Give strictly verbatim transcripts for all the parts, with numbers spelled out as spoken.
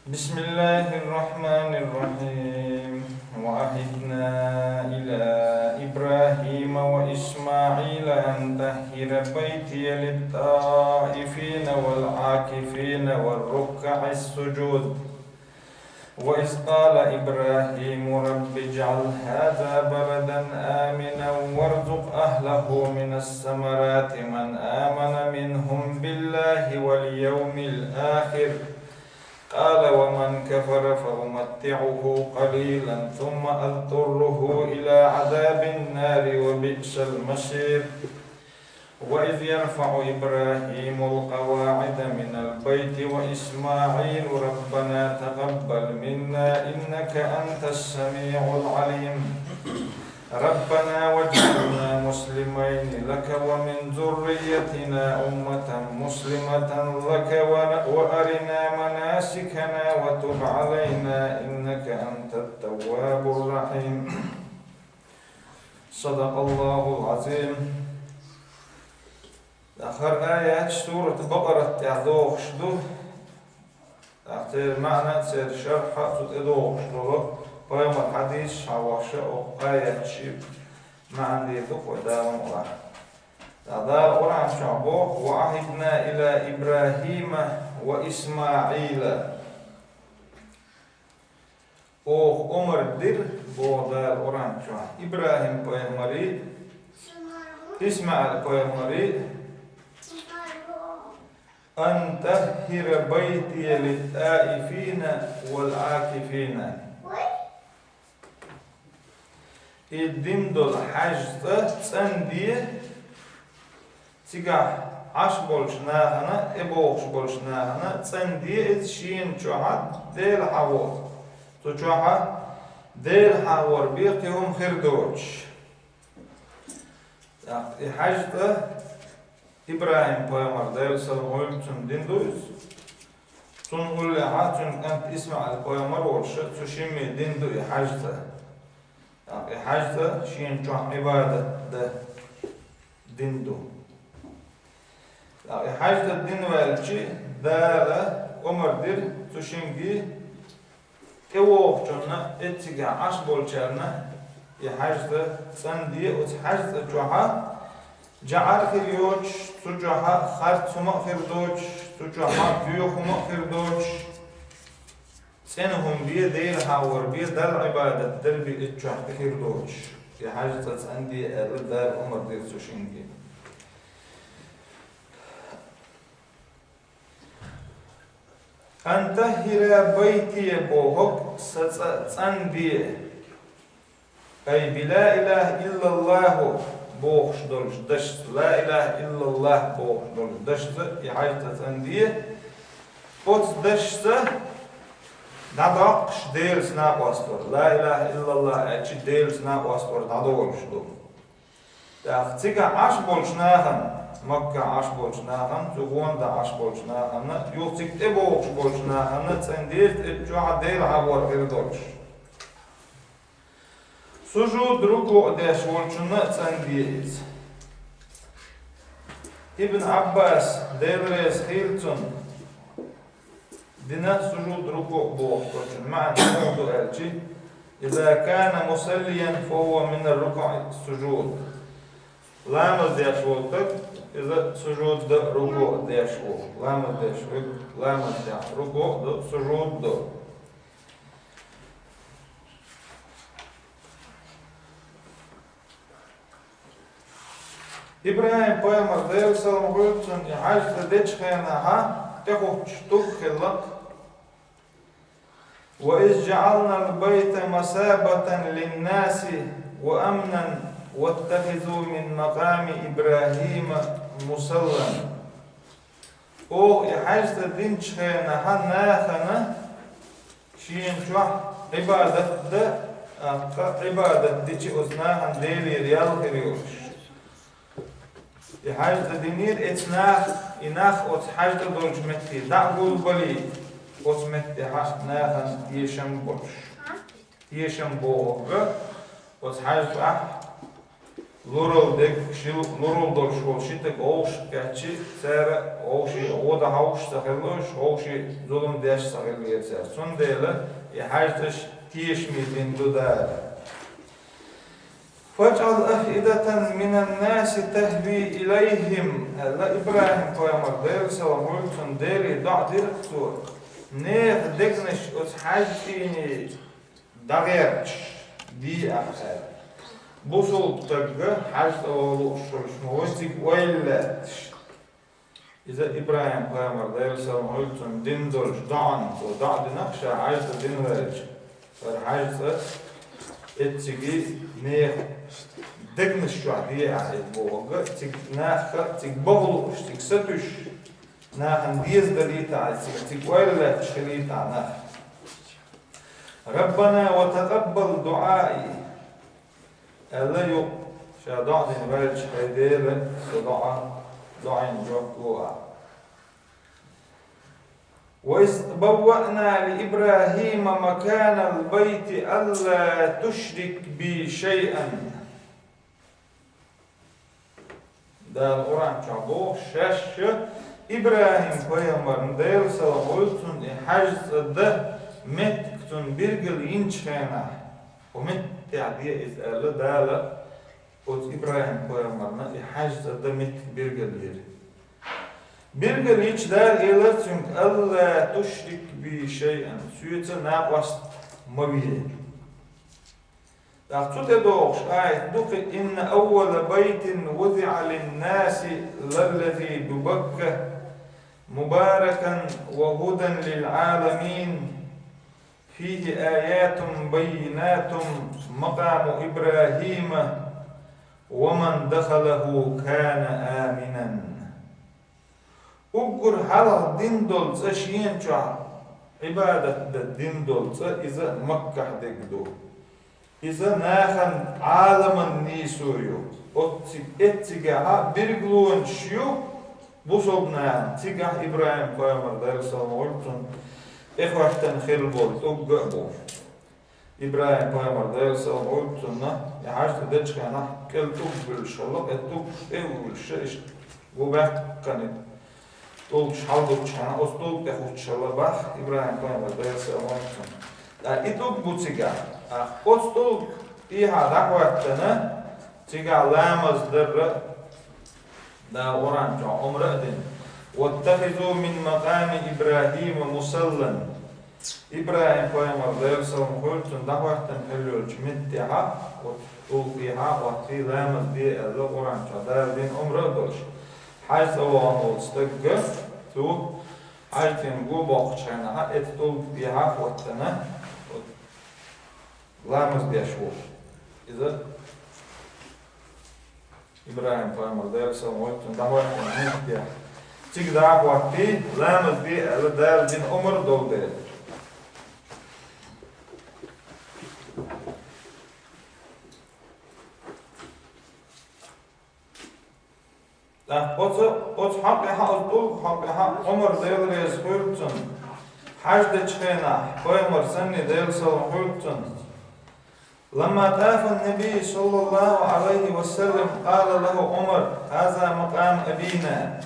بسم الله الرحمن الرحيم. وعهدنا إلى إبراهيم وإسماعيل أن طهر بيتي للطائفين والعاكفين والركع السجود. وإذ قال إبراهيم رب اجعل هذا بلدا آمنا وارزق أهله من الثمرات من آمن منهم بالله واليوم الآخر. قال ومن كفر فأمتعه قليلا ثم أضطره إلى عذاب النار وبئس المصير. وإذ يرفع إبراهيم القواعد من البيت وإسماعيل ربنا تقبل منا إنك أنت السميع العليم. ربنا واجعلنا مسلمين لك ومن ذريتنا أمة مسلمة لك و-، وأرنا مناسكنا وتب علينا إنك أنت التواب الرحيم. صدق الله العظيم. ТӀаккха хӀара аяташ сурат Бакъарат тӀехь дохуш ду. ТӀаккха церан маьӀна, церан шархь, цу тӀедогӀуш долу пайхамар хьадисаш хьан вахша окху аятчий маьӀна дийр ду кхо Дала мукъалахь. ТӀаккха Дала Къуръан чохь боху: «وعهدنا إلى إبراهيم وإسماعيل». Оха омар дира, боху Дала Къуръан чохь, ИбрахӀим-пайхамарий, ИсмаӀил-пайхамарий, «أن طهر بيتي للطائفين والعاكفين». И дина долу хьаьжцӀа цӀанде, цигахь Ӏаш болчу нахана, тӀебогӀуш болчу нахана цӀанде иза шена чохь Дела хьахор. Цу чохь Дела хьахор бен кхин хӀума хир доцуш. ТӀаккха и хьаьжцӀа ИбрахӀим-пайхамар, Делан салам хуьлда цунна, дина ду иза. Цунна уллехь цуьнан кӀант ИсмаӀил-пайхамар волуш, цу шинна дина ду и хьаьжцӀа. ТӀаккха и хьаьжцӀа шена чохь Ӏибадат дан дина ду. ТӀаккха и хьаьжцӀа дина ваьлча, Дала омар дира цу шинга, тӀевогӀучунна, эццигахь Ӏаш болчарна и хьаьжцӀа цӀанде, оцу хьаьжцӀа чохь жӀар хир йоцуш, цу чохь харц хӀума а хир доцуш, цу чохь боьха хӀума а хир доцуш, цӀена хӀума бен, Дела хьахор бен, Далла Ӏибадат дар бен, эццу чохь тӀе хир доцуш. И хьаьжцӀа цӀанде аьлла, Дала омар дира цу шинга. «أن طهر بيتي» бохург сан цӀа цӀанде. Ай, «بلا إله إلا الله» бохуш долчу дашца, «لا إله إلا الله» бохуш долчу дашца и хьаьжцӀа цӀанде. Оцу дашца дӀадоккхуш Делаца накъостор, «لا إله إلا الله» аьлча, Делаца накъостор дӀадолуш ду. ТӀаккха цигахь Ӏаш болчу нахана, Маккахь Ӏаш болчу нахана, цу гӀондахь Ӏаш болчу нахана, юха цига тӀебогӀуш болчу нахана цӀанде иза, эццу чохь Дела хьахор хир долуш. Сужуд, рукуъ деш волчунна а цӀанде иза. Ибн Ӏаббас, Дела реза хуьлда цунна, дина сужуд, рукуъ бохучун маьӀна хӀун ду аьлча: «إذا كان مصليا فهو من الركع والسجود». Ламаз деш волу стаг, иза сужуд дан, рукуъ деш ву. Ламаз деш верг ламаз деш, рукуъ дан, сужуд дан. ИбрахӀим-пайхамар, Делан салам хуьлда цунна, и хьаьжцӀа дечу хенахь тӀехӀуттуш стуг хилла: «وإذ جعلنا البيت مثابة للناس وأمنا واتخذوا من مقام إبراهيم مصلى». Оха и хьаьжцӀа динчу хенахь нахана шена чохь Ӏибадат дан, тӀаккха Ӏибадат дича оцу нахана Делера ял хир йолуш. И хьаьжцӀа динера, эцу нах, и нах оцу хьаьжцӀа долчу метте дӀа а гулбале, оцу меттехь нахана тешам болуш. Тешам бохург оцу хьаьжцӀахь Лурал дерг ши, лурал долуш волу ши стаг вовшах кхаьччи, цара вовшийн гӀо дан хьовш ца хилла, вовшийн зулам деш ца хиллера цара. Цундела и хьаьжцӀаш тешаме дина ду Дала. «فاجعل أفئدة من الناس تهوي إليهم», аьлла ИбрахӀим-пайхамар, Делан салам хуьлда цунна, Деле доӀа дира цо, нехан дегнаш оцу хьаьжцӀийн дӀагӀерташ де ахь аьлла. Бусалба стаг хьаьжцӀа ваха лууш волуш ма ву, цига ойла лаьтташ. Иза ИбрахӀим-пайхамар, Делан салам хуьлда цунна, дина долчу доӀанна цо доӀа дина, ша хьаьжцӀа дина ваьлча, хӀара хьаьжцӀа эцциге нехан дегнаш чохь де ахь иза бохург, цига нахаца, цига баха лууш, цига сатуьйсуш, нахана деза далийтахь иза, цига, цига ойла лаьтташ хилийтахь нах. «ربنا وتقبل دعائي», аьлла юкъа, ша доӀа дина ваьлча, хӀай Дела, со доӀа, доӀина жоп ло ахь. «وإذ بوأنا لإبراهيم مكان البيت ألا تشرك بي شيئا». Дала Къуръан чохь боху, шаьш ИбрахӀим-пайхамарна, Делан салам хуьлда цунна, и хьаьжцӀа дан меттиг цунна билгал йинчу хенахь, хӀокху меттехь де иза аьлла, Дала оцу ИбрахӀим-пайхамарна и хьаьжцӀа дан меттиг билгал йира. Билгал йича Дала элира цуьнга: «ألا تشرك بي شيئا», соьца накъост ма ве. ТӀаккха цу тӀедогӀуш аят ду кхин: «إن أول بيت وضع للناس للذي ببكة مباركا وهدى للعالمين فيه آيات بينات مقام إبراهيم ومن دخله كان آمنا». Уггар хьалха дина долу цӀа, шена чохь Ӏибадат дан дина долу цӀа, иза Маккахь дерг ду. Иза нахана, Ӏаламан нийсо ю. Оцциг-, эццигахьа билгалонаш ю бусалба нахана. Цигахь ИбрахӀим-пайхамар, Делан салам хуьлда цунна, тӀехӀоьттина хилла болу тӀулг а бу. ИбрахӀим-пайхамар, Делан салам хуьлда цунна, и хьаьжцӀа дечу хенахь, кӀел тӀулг буьллуш хилла, и тӀулг тӀе а вуьйлуш, иштта гу баьккхина, тӀулгаш хьалдуьтучу хенахь, оцу тӀулга тӀе хӀуттуш хилла боху ИбрахӀим-пайхамар, Делан салам хуьлда цунна. ТӀаккха и тӀулг бу цигахь. ТӀаккха оцу тӀулга тӀехьа дӀахӀоьттина, цигахь ламаз дарра, Дала Къуръан чохь омра а дина: «واتخذوا من مقام إبراهيم مصلى». ИбрахӀим-пайхамар, Делан салам хуьлда цунна, дӀахӀоьттина хилла йолчу меттехьа, оцу тӀулгехьа а хӀоттий, ламаз де аьлла, Къуръан чохь Дала дина омра а долуш, хьаьжцӀа вахана волу стаг, цо хьаьжцӀийн гу боккхучу хенахьа, оцу тӀулга тӀехьа а хӀоттина, ламаз деш ву. Иза ИбрахӀим-пайхамар, Делан салам хуьлда цунна, дӀахӀоьттина меттехь. Цига дӀахӀоттий, ламаз де аьлла, Дала дина омра долу дела. ТӀаккха оцу, оцу хьокъехьа, оцу тӀулга хьокъехьа Ӏумар, Дела реза хуьлда цунна, хьаьж дечу хенахь, пайхамар санна, Делан салам хуьлда цунна, لما طاف النبي صلى الله عليه وسلم قال له عمر: «هذا مقام أبينا».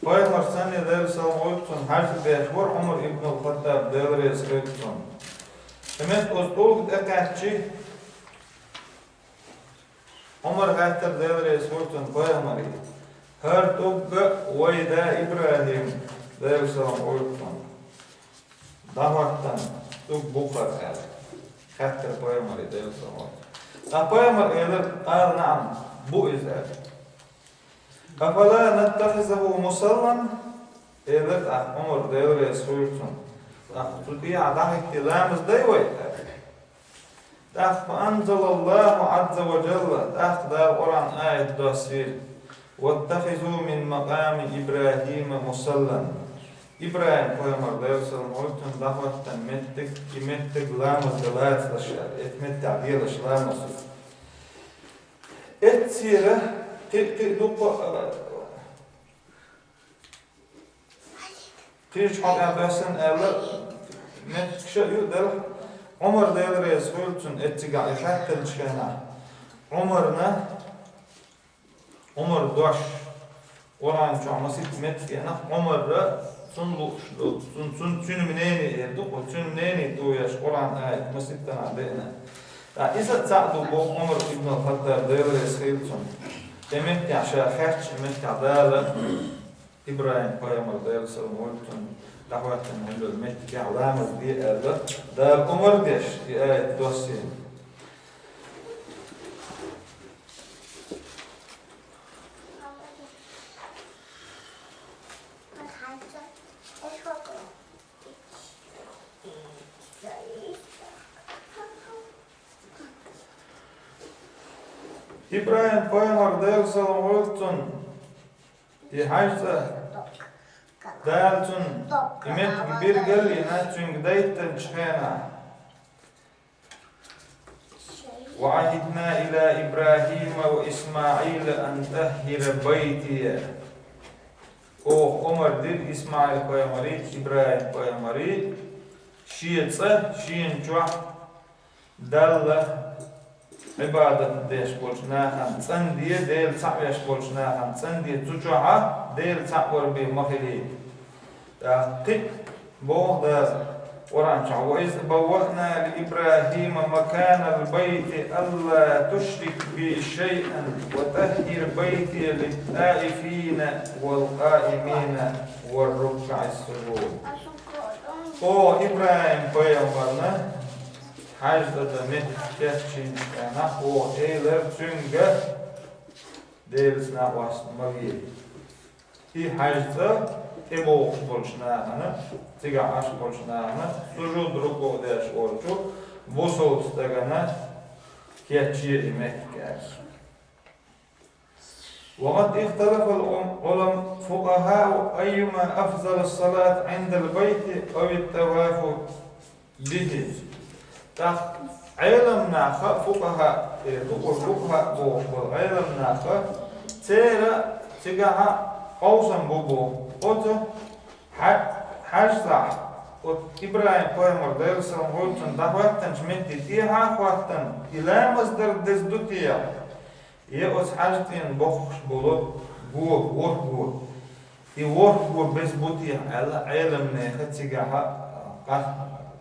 Пайхамар санна, Делан салам хуьлда цунна, хьаьж деш вара Ӏумар ибн ал-Хаттаб, Дела реза хуьлда цунна. И меттехь оцу тӀулга тӀекхаьччи, Ӏумара хаьттира, Дела реза хуьлда цунна, пайхамаре: «ХӀара тӀулг вай да ИбрахӀим, Делан салам хуьлда цунна, дӀахӀоьттина тӀулг бу хӀара?» аьлла, хаьттира пайхамаре, Делан салам хуьлда цунна. Ткъа пайхамара элира: «قال: نعم, бу иза», аьлла. «أفلا نتخذه مصلى؟» элира тӀаккха Ӏумара, Дела реза хуьлда цунна. ТӀаккха цу тӀехьа дӀахӀиттий, ламаз дай вай, аьлла. ТӀаккха فأنزل الله عز وجل, тӀаккха Дала Къуръан аят доссийра: «واتخذوا من مقام إبراهيم مصلى». ИбрахӀим пайхамар, Делан салам хуьлда цунна, дӀахӀоьттина меттиг, и меттиг ламаз дан лацалаш аьлла, эцу меттехь делаш ламаз. Эццера кхин, кхин дукха, а, кхечу хьокъехь доьссина аьлла, меттигаш а ю делахь, Ӏумар, Дела реза хуьлда цунна, эццигахь и хаьттинчу хенахь, Ӏумарна Ӏумар дош, Къуръан чохь масийтта меттигехь Ӏумарра цунна лууш долу, цун, цун, цуьнан мнение эр ду, оцу цуьнан мнение тӀе еш Къуръан аят масийтта деана. Ткъа иза а цхьаъ ду боху Ӏумар ибн ал-Хаттаб, Дела реза хуьлда цунна. И меттехь ша хаьттича, и меттехь Дала ИбрахӀим-пайхамар, Делан салам хуьлда цунна, дӀахӀоьттина хӀун долу меттигехь ламаз де аьлла, Дала омра деш, и аят доссийна. ИбрахӀим-пайхамар, Делан салам хуьлда цунна, и хьаьжцӀа Дала цунна и меттиг билгалйина цуьнга дайттинчу хенахь: «وعهدنا إلى إبراهيم وإسماعيل أن طهر بيتي». Оха омра дира ИсмаӀил-пайхамаре, ИбрахӀим-пайхамаре, шен цӀа, шена чохь Далла Ӏибадат деш болчу нахана цӀанде, Дела цхьаъ веш болчу нахана цӀанде, цу чохь а Дела цхьаъ вар бен ма хилийта. ТӀаккха кхин а боху Дала Къуръан чохь: «وإذ بوأنا لإبراهيم مكان البيت ألا تشرك بي شيئا وطهر بيتي للطائفين والقائمين والركع السجود». Оха ИбрахӀим-пайхамарна хьаьжцӀа дан меттиг кечйинчу хенахь оха элира цуьнга: «Делаца накъостий ма ве». И хьаьжцӀа тӀебогӀуш болчу нахана, цигахь Ӏаш болчу нахана, сужуд, рукуъ деш волчу бусалба стагана кечъе и меттиг аьлла. وقد اختلف العلماء الفقهاء أيما أفضل، الصلاة عند البيت أو الطواف به. ТӀаккха Ӏеламнаха, фукъахаъ, э, фукъа-, фукъахаъ бохуш болу Ӏеламнаха, церан цигахь а къовсам бу боху. Оцу хьа-, хьаьжцӀахь, оцу ИбрахӀим-пайхамар, Делан салам хуьлда цунна, дӀахӀоьттинчу метте тӀехьа а хӀоттана, и ламаз дар деза ду те? Я оцу хьаьжцӀена боккхуш болу го, ворхӀ го. И ворхӀ го беза бу те аьлла, Ӏеламнехан цигахь а, къа-,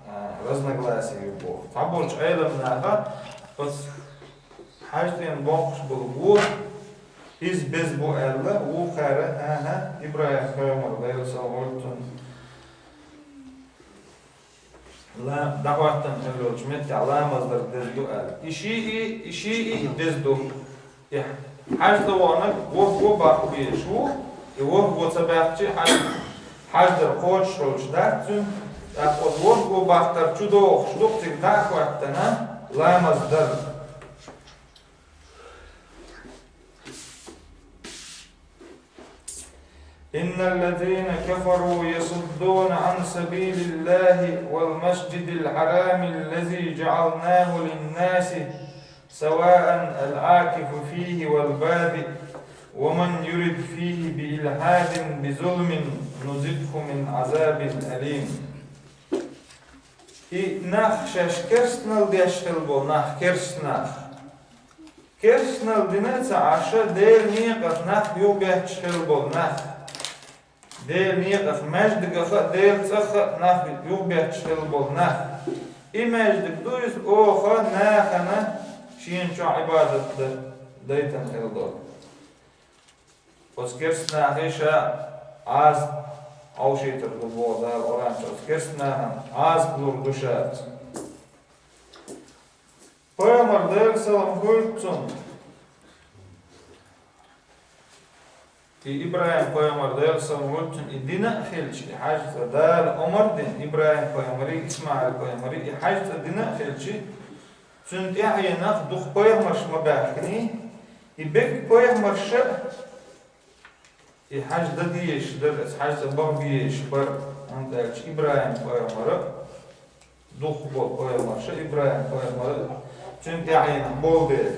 а, разногласие ю боху. Цхьаболчу Ӏеламнаха оцу хьаьжцӀена боккхуш болу го, иза беза бу аьлла, вукхара, хӀан-хӀа, ИбрахӀим-пайхамар, Делан салам хуьлда цунна, ла-, дӀахӀоттана хир йолчу меттехь ламаз дар деза ду аьлла. И шиъ, и шиъ деза ду. И хьаьжцӀа ваханарг ворхӀ го баккха безаш ву, и ворхӀ го ца баьккхича хьаж-, хьаж дар кхочуш хилча дац цуьнан, тӀаккха оцу ворхӀ го баккхар чу догӀуш ду, цига дӀа а хӀоьттина, ламаз дар. إن الذين كفروا يصدون عن سبيل الله والمسجد الحرام الذي جعلناه للناس سواء العاكف فيه والباد ومن يرد فيه بإلحاد بظلم نذقه من عذاب أليم. И нах шаьш керстанал деш хилла болу нах, керста нах. Керстанал дина а ца Ӏаш, Делан некъах нах юхабетташ хилла болу нах. Делан некъах, маьждигах а, Делан цӀахь а нах юхабетташ хилла болу нах. И маьждиг ду иза оха нахана шена чохь Ӏибадат дан дайтина хилла долу. Оцу керста нахе ша Ӏазап Ӏовшийтар ду боху Дала Къуръан чу. Оцу керста нахана Ӏазап лур ду ша. Пайхамар, Делан салам хуьлда цунна, и ИбрахӀим-пайхамар, Делан салам хуьлда цунна, и дина а хилча, и хьаьжцӀа Дала омра дина ИбрахӀим-пайхамаре, ИсмаӀил-пайхамаре, и хьаьжцӀа дина а хилча, цуьнан тӀаьхьенах дукха пайхамарш ма баьхкиний, и берриг пайхамарша а и хьаьж дан дезаш дара, аса хьаьжцӀа бан безаш бара, хӀунда аьлча ИбрахӀим-пайхамара дукха болу пайхамарша, ИбрахӀим-пайхамара цуьнан тӀаьхьенах болу дела.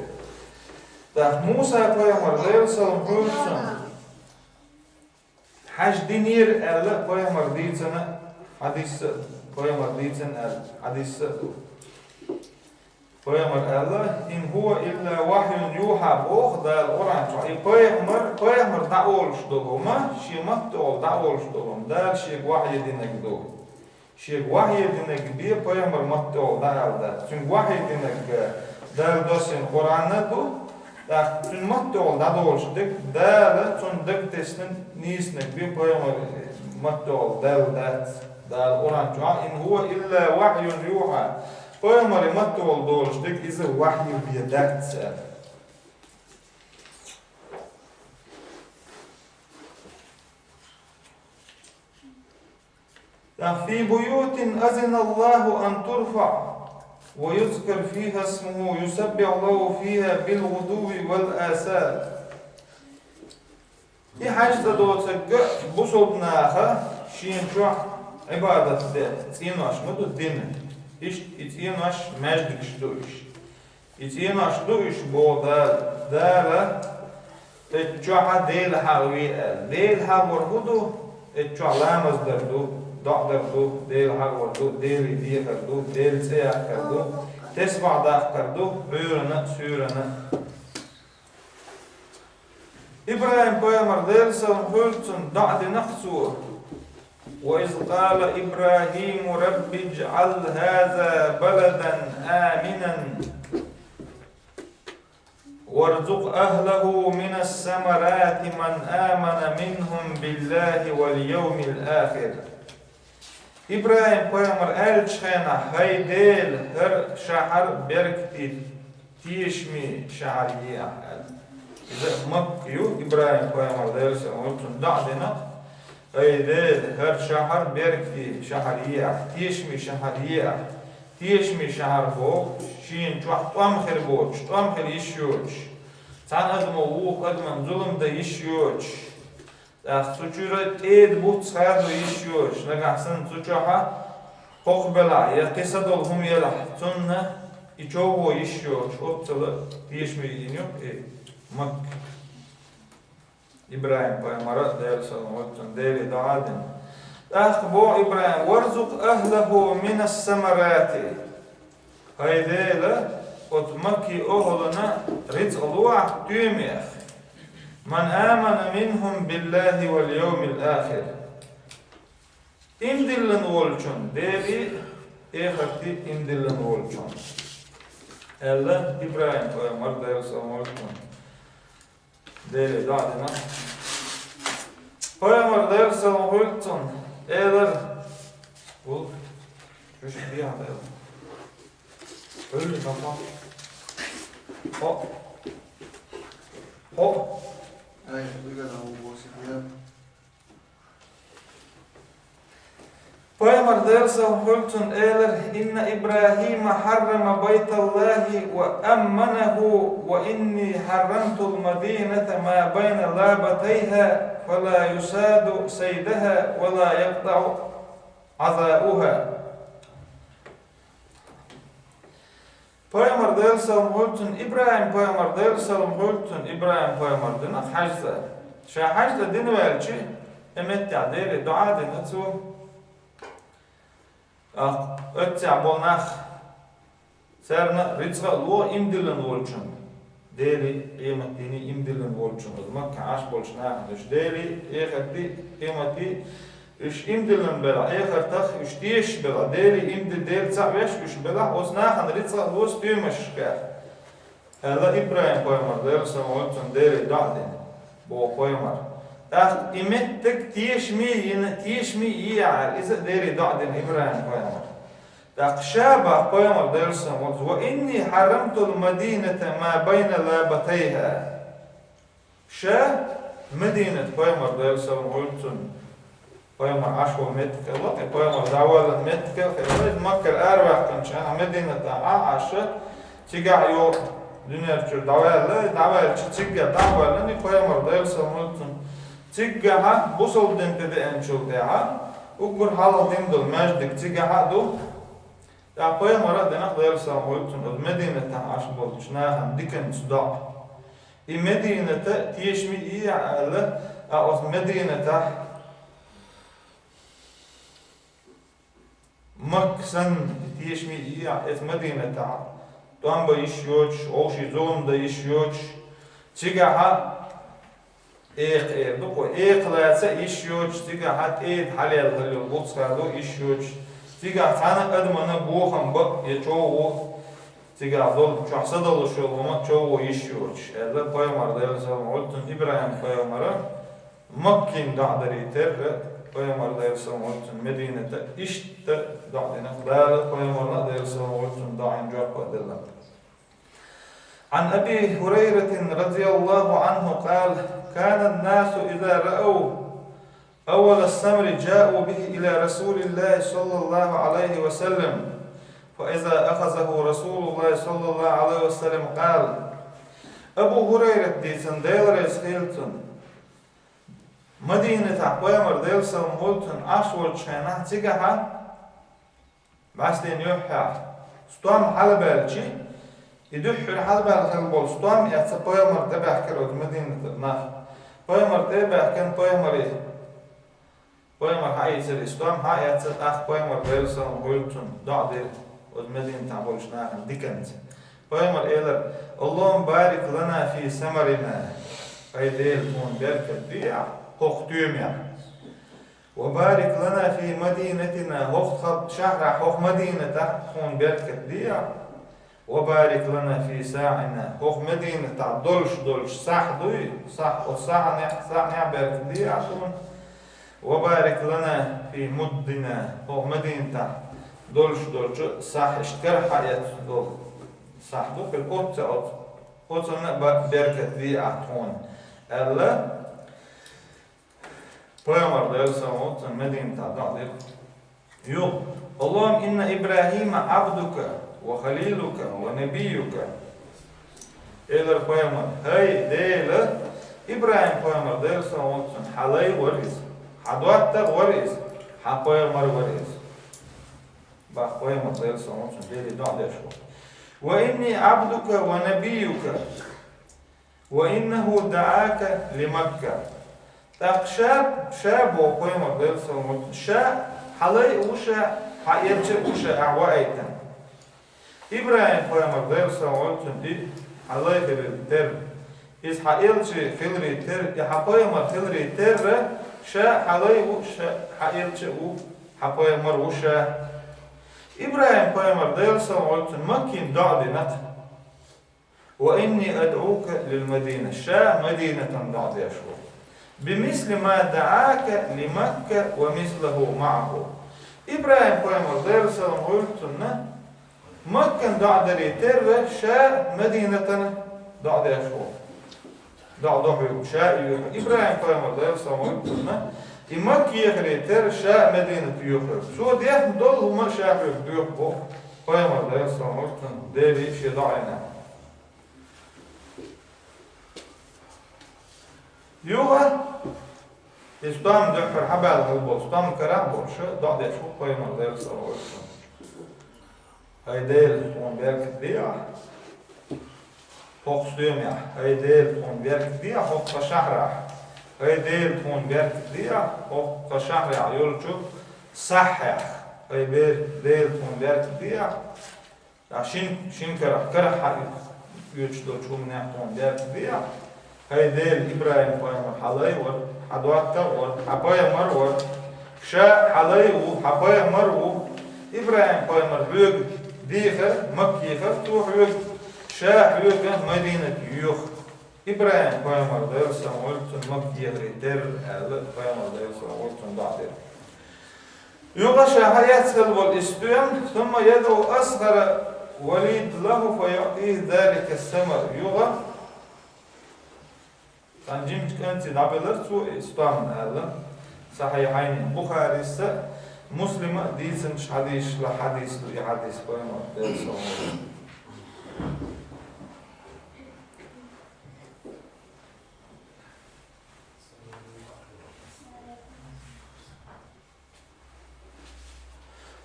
ТӀаккха Муса-пайхамар, Делан салам хуьлда цунна, хьаьж динера аьлла, пайхамар дийцина хьадисса а, пайхамар дийцина аьлла хьадисса а ду. Пайхамар аьлла: «Ин хӀува илла вахьюн юхьа», боху Дала Къуръан чохь. И пайхамар, пайхамар дӀаолуш долу хӀума, шен матта олу дӀаолуш долу хӀума, Дала шега вахье динарг ду. Шега вахье динарг бен пайхамар матта олу дӀаала дац. Цуьнга вахье динарг Дала доссийна Къуръан а ду, тӀаккха цуьнан матта олу дӀадолуш дерг Дала цунна дагтесна нийсанарг бен пайхамар матта олу Дала дац. Дала Къуръан чохь: «Ин хӀува илла вахьюн юхьа». Пайхамаре матта олу долуш дерг иза вахье бен дац аьлла. ТӀаккха: «Фи буютин азина Аллаху ан турфаъ ва юзкара фиха исмуху юсаббиху лаху фиха билгӀудувви вал асал». И хьаьж цӀа доцург бусалба наха шена чохь Ӏибадат де цӀенош ма ду дина. Иштта и цӀенош маьждигаш ду уьш. И цӀенош ду уьш, боху Дала. Дала, эцу чохь Дела хьахаве аьлла. Дела хьахавар хӀун ду? Эцу чохь ламаз дар ду, доӀа дар ду, Дела хьахавар ду, Деле дехар ду, Делан цӀе яккхар ду, тесбахь даккхар ду, Ӏуьйранна а, суьйранна а. ИбрахӀим-пайхамар, Делан салам хуьлда цунна, доӀа дина-кх цо: «Ва из къала ИбрахӀиму: „Рабби жӀал хӀаза баладан аминан, варзукъ ахӀлаху минас самарати ман амана минхӀум биллахӀи вал явмил ахир“». ИбрахӀим-пайхамар аьллачу хенахь: «ХӀай Дела, хӀара шахьар беркате, тешаме шахьар е ахь», – аьлла. Иза Макка ю, ИбрахӀим-пайхамар, Делан салам хуьлда цунна, доӀа дина: «ХӀай Дела, хӀара шахьар беркате шахьар е ахь, тешаме шахьар е ахь». Тешаме шахьар боху, шена чохь тӀом хир боцуш, тӀом хила йиш йоцуш, цхьана адамо вукху адамна зулам дан йиш йоцуш, тӀаккха цу чуьра тӀеда буц хадо йиш йоцуш, нагахь санна цу чохь кхокхабелахь я кхин са долу хӀума елахь, цунна и човхо йиш йоцуш, оццул тешаме йина ю и Макка. ИбрахӀим-пайхамара, Делан салам хуьлда цунна, Деле доӀа дина. ТӀаккха боху ИбрахӀим: «Варзукъ ахӀлаху минас самарати». ХӀай Дела, оцу Макки охӀлана рицкъ ло ахь тоьмех. «Ман амана минхӀум биллахӀи вал явмил ахир». Иман диллина волчунна, Деле, эхарте иман диллина волчунна, аьлла ИбрахӀим-пайхамар, Делан салам хуьлда цунна. Деле доӀа дина. Пайхамар, Делан салам хуьлда цунна, элира: «Ву, уьш дехьа делла. Хуьлда хӀокхо. Хьо. Хьо». Ай, уьгана ву босик, я. Пайхамар, Делан салам хуьлда цунна, элира: «Инна ИбрахӀима хьаррама байталлахӀи ва амманахӀу, ва инни хьаррамтул мадината ма байна лабатайхӀа, фала юсаду сайдахӀа, вала якътаӀу ӀазаухӀа». Пайхамар, Делан салам хуьлда цунна, ИбрахӀим-пайхамар, Делан салам хуьлда цунна, ИбрахӀим-пайхамар дина хьаьж цӀа. Ша хьаьж цӀа дина ваьлча, и меттехь Деле доӀа дина цо. ТӀаккха оццехь болу нах, царна рицкъа а ло иман диллина волчунна, Деле, къематдийне иман диллина волчунна, оцу Маккахь Ӏаш болчу нахана, уьш Деле, эхарте, къемате, уьш иман диллина белахь, эхартах уьш тешаш белахь, Деле иман ди-, Дела цхьаъ веш уьш белахь, оцу нахана рицкъа а ло стоьмашкахь, аьлла ИбрахӀим-пайхамар, Делан салам хуьлда цунна, Деле доӀа дина, боху пайхамар. ТӀаккха и меттиг тешаме йина, тешаме е аьлла, иза а Деле доӀа дина ИбрахӀим-пайхамар. ТӀаккха ша боху пайхамар, Делан салам хуьлда цунна: «Ва инни хьаррамтул мадината ма байна лабатайхӀа». Ша Мединат, пайхамар, Делан салам хуьлда цунна, пайхамар Ӏаш волу меттиг хилла, и пайхамар дӀавоьллина меттиг хилла, иза Маккара араваьккхинчу хенахь Мединатехь Ӏа-, Ӏаш, цигахь йо-, дуьнен чуьра дӀаваьлла, дӀаваьлча цигахь дӀа а воьллина, и пайхамар, Делан салам хуьлда цунна. Цигахьа бусалба дин тӀедеанчул тӀаьхьа, уггар хьалха дина долу маьждиг цигахьа а ду. ТӀаккха пайхамара а дина-кх, Делан салам хуьлда цунна, оцу Мединатехь Ӏаш болчу нахана диканца доӀа. И Медината тешаме е аьлла, а оцу Мединатехь Макка санна тешаме е, иза Мединатехь стом бан йиш йоцуш, вовшийн зулам дан йиш йоцуш, цигахьа экха эр ду-кх вай, экха лаца йиш йоцуш, цигахьа тӀеда хьалаьлла хила йолу буц хадо йиш йоцуш, цигахь цхьана а адамана бохам бан я чов во, цигахь долу чохь са далуш йолу хӀума чов во йиш йоцуш, аьлла, пайхамар, Делан салам хуьлда цунна, ИбрахӀим-пайхамара Маккин доӀа дарий терра, пайхамар, Делан салам хуьлда цунна, Медината иштта доӀа дина, Дала пайхамарна а, Делан салам хуьлда цунна, доӀина жоп а делла. عن أبي هريرة رضي الله عنه قال: كان الناس إذا رأوا أول الثمر جاءوا به إلى رسول الله صلى الله عليه وسلم، فإذا أخذه رسول الله صلى الله عليه وسلم قال: Абу Хурайрата дийцина, Дела реза хуьлда цунна, Мадинатахь пайхамар, Делан салам хуьлда цунна, Ӏаш волчу хенахь цигахьа бӀаьстенан юьххьехь стом хьалабаьлча, и дуьххьара хьалабаьлла хилла болу стом эцна пайхамар тӀе баьхкира оцу Мадинатера нах. Пайхамар тӀе а баьхкина, пайхамаре, пайхамар хьаийцира и стом, хьаэцна, тӀаккха пайхамар, Делан салам хуьлда цунна, доӀа дира оцу Мадинатахь болчу нахана диканца. Пайхамар элира: «Аллахумма барик лана фи самарина». Ай Дела, тхуна беркат де хӀокху стоьмехь. «Ва барик лана фи мадинатина», хӀокху тхан шахьарахь, хӀокху Мадинатахь тхуна беркат де. «Ва барик лана фи саӀина», хӀокху Мадинатахь долуш долчу сахь дуй, сахь, оцу сахьанехь, сахьанехь беркат де тхуна. «Ва барик лана фи муддина», хӀокху Мадинатахь долуш долчу сахь, иштта карахь хьаэцна долу сахь ду, хир оццу, оцу, оцунна а ба-, беркат де тхуна, аьлла. Пайхамар, Делан салам хуьлда цунна, Мадинатахь доӀа дира. Юха: «Аллахумма инна ИбрахӀима Ӏабдука ва халилука ва набиюка». Элира пайхамар: «ХӀай Дела, ИбрахӀим-пайхамар, Делан салам хуьлда цунна, хьан лай вара иза, хьан доттагӀа вара иза, хьан пайхамар вара иза». Бах, пайхамар, Делан салам хуьлда цунна, Деле доӀа деш ву. «Ва инни Ӏабдука ва набиюка». «Ва иннаху даӀака ли Макка». ТӀаккха ша, ша боху пайхамар, Делан салам хуьлда цунна, ша хьан лай а ву ша, хьан элча а ву ша ахь ваийтина. ИбрахӀим-пайхамар, Делан салам хуьлда цунна, и хьан лай хиларе терра, иза хьан элча хиларе терра, и хьан пайхамар хиларе терра, ша хьан лай а ву, ша хьан элча а ву, хьан пайхамар а ву ша. ИбрахӀим-пайхамар, Делан салам хуьлда цунна, Маккин доӀа дина-кх. «Ва инни адӀука лил Мадина», ша Мадинатан доӀа деш ву. «Бимисли ма даӀака ли Макка ва мислаху маӀаху». ИбрахӀим-пайхамар, Делан салам хуьлда цунна, Маккан доӀа даре терра, ша Мадинатан доӀа деш ву. ДоӀа до хьоьга, ша а йоьху. ИбрахӀим-пайхамар, Делан салам хуьлда цунна, и Макка йохаре терра, ша Мадината йоху хьоьга. Цо дехна долу хӀума ша хьоьга доьху боху пайхамар, Делан салам хуьлда цунна, Деле шен доӀина. Юха, и стом дуьххьара хьабаьлла хилла болу стом карахь а болуш, доӀа деш ву пайхамар, Делан салам хуьлда цунна. ХӀай Дела, тхуна беркат де ахь хӀокху стоьмехь. ХӀай Дела, тхуна беркат де ахь хӀокху тхан шахьарахь. ХӀай Дела, тхуна беркат де ахь хӀокху тхан шахьарахь йолчу сахьехь. ХӀай Бе-, Дела, тхуна беркат де ахь. Ткъа шин, шин карахь, карахь хьаоьцуш долчу хӀуманех тхуна беркат де ахь. ХӀай Дела, ИбрахӀим-пайхамар хьан лай вара, хьан доттагӀа вара, хьан пайхамар вара. Ша хьан лай а ву, хьан пайхамар а ву. ИбрахӀим-пайхамар хьоьга дехар, Макка ехар цо хьоьга, ша хьоьга Мадинат йоьху. ИбрахӀим-пайхамар, Делан салам хуьлда цунна, Макка ехаре терра, аьлла, пайхамар, Делан салам хуьлда цунна, доӀа дира. Юха ша хьаэцна хилла волу и стоьм, «сумма ядӀу асгӀара валидин лаху фа юӀтихи залика самар». Юха цхьана жимачу кӀанте дӀабелира цо и стом аьлла. Сахьихьайни, Бухарис а, Муслима а дийцинчу хьадисашкахь хьадис ду и хьадис, пайхамар, Делан салам хуьлда цунна.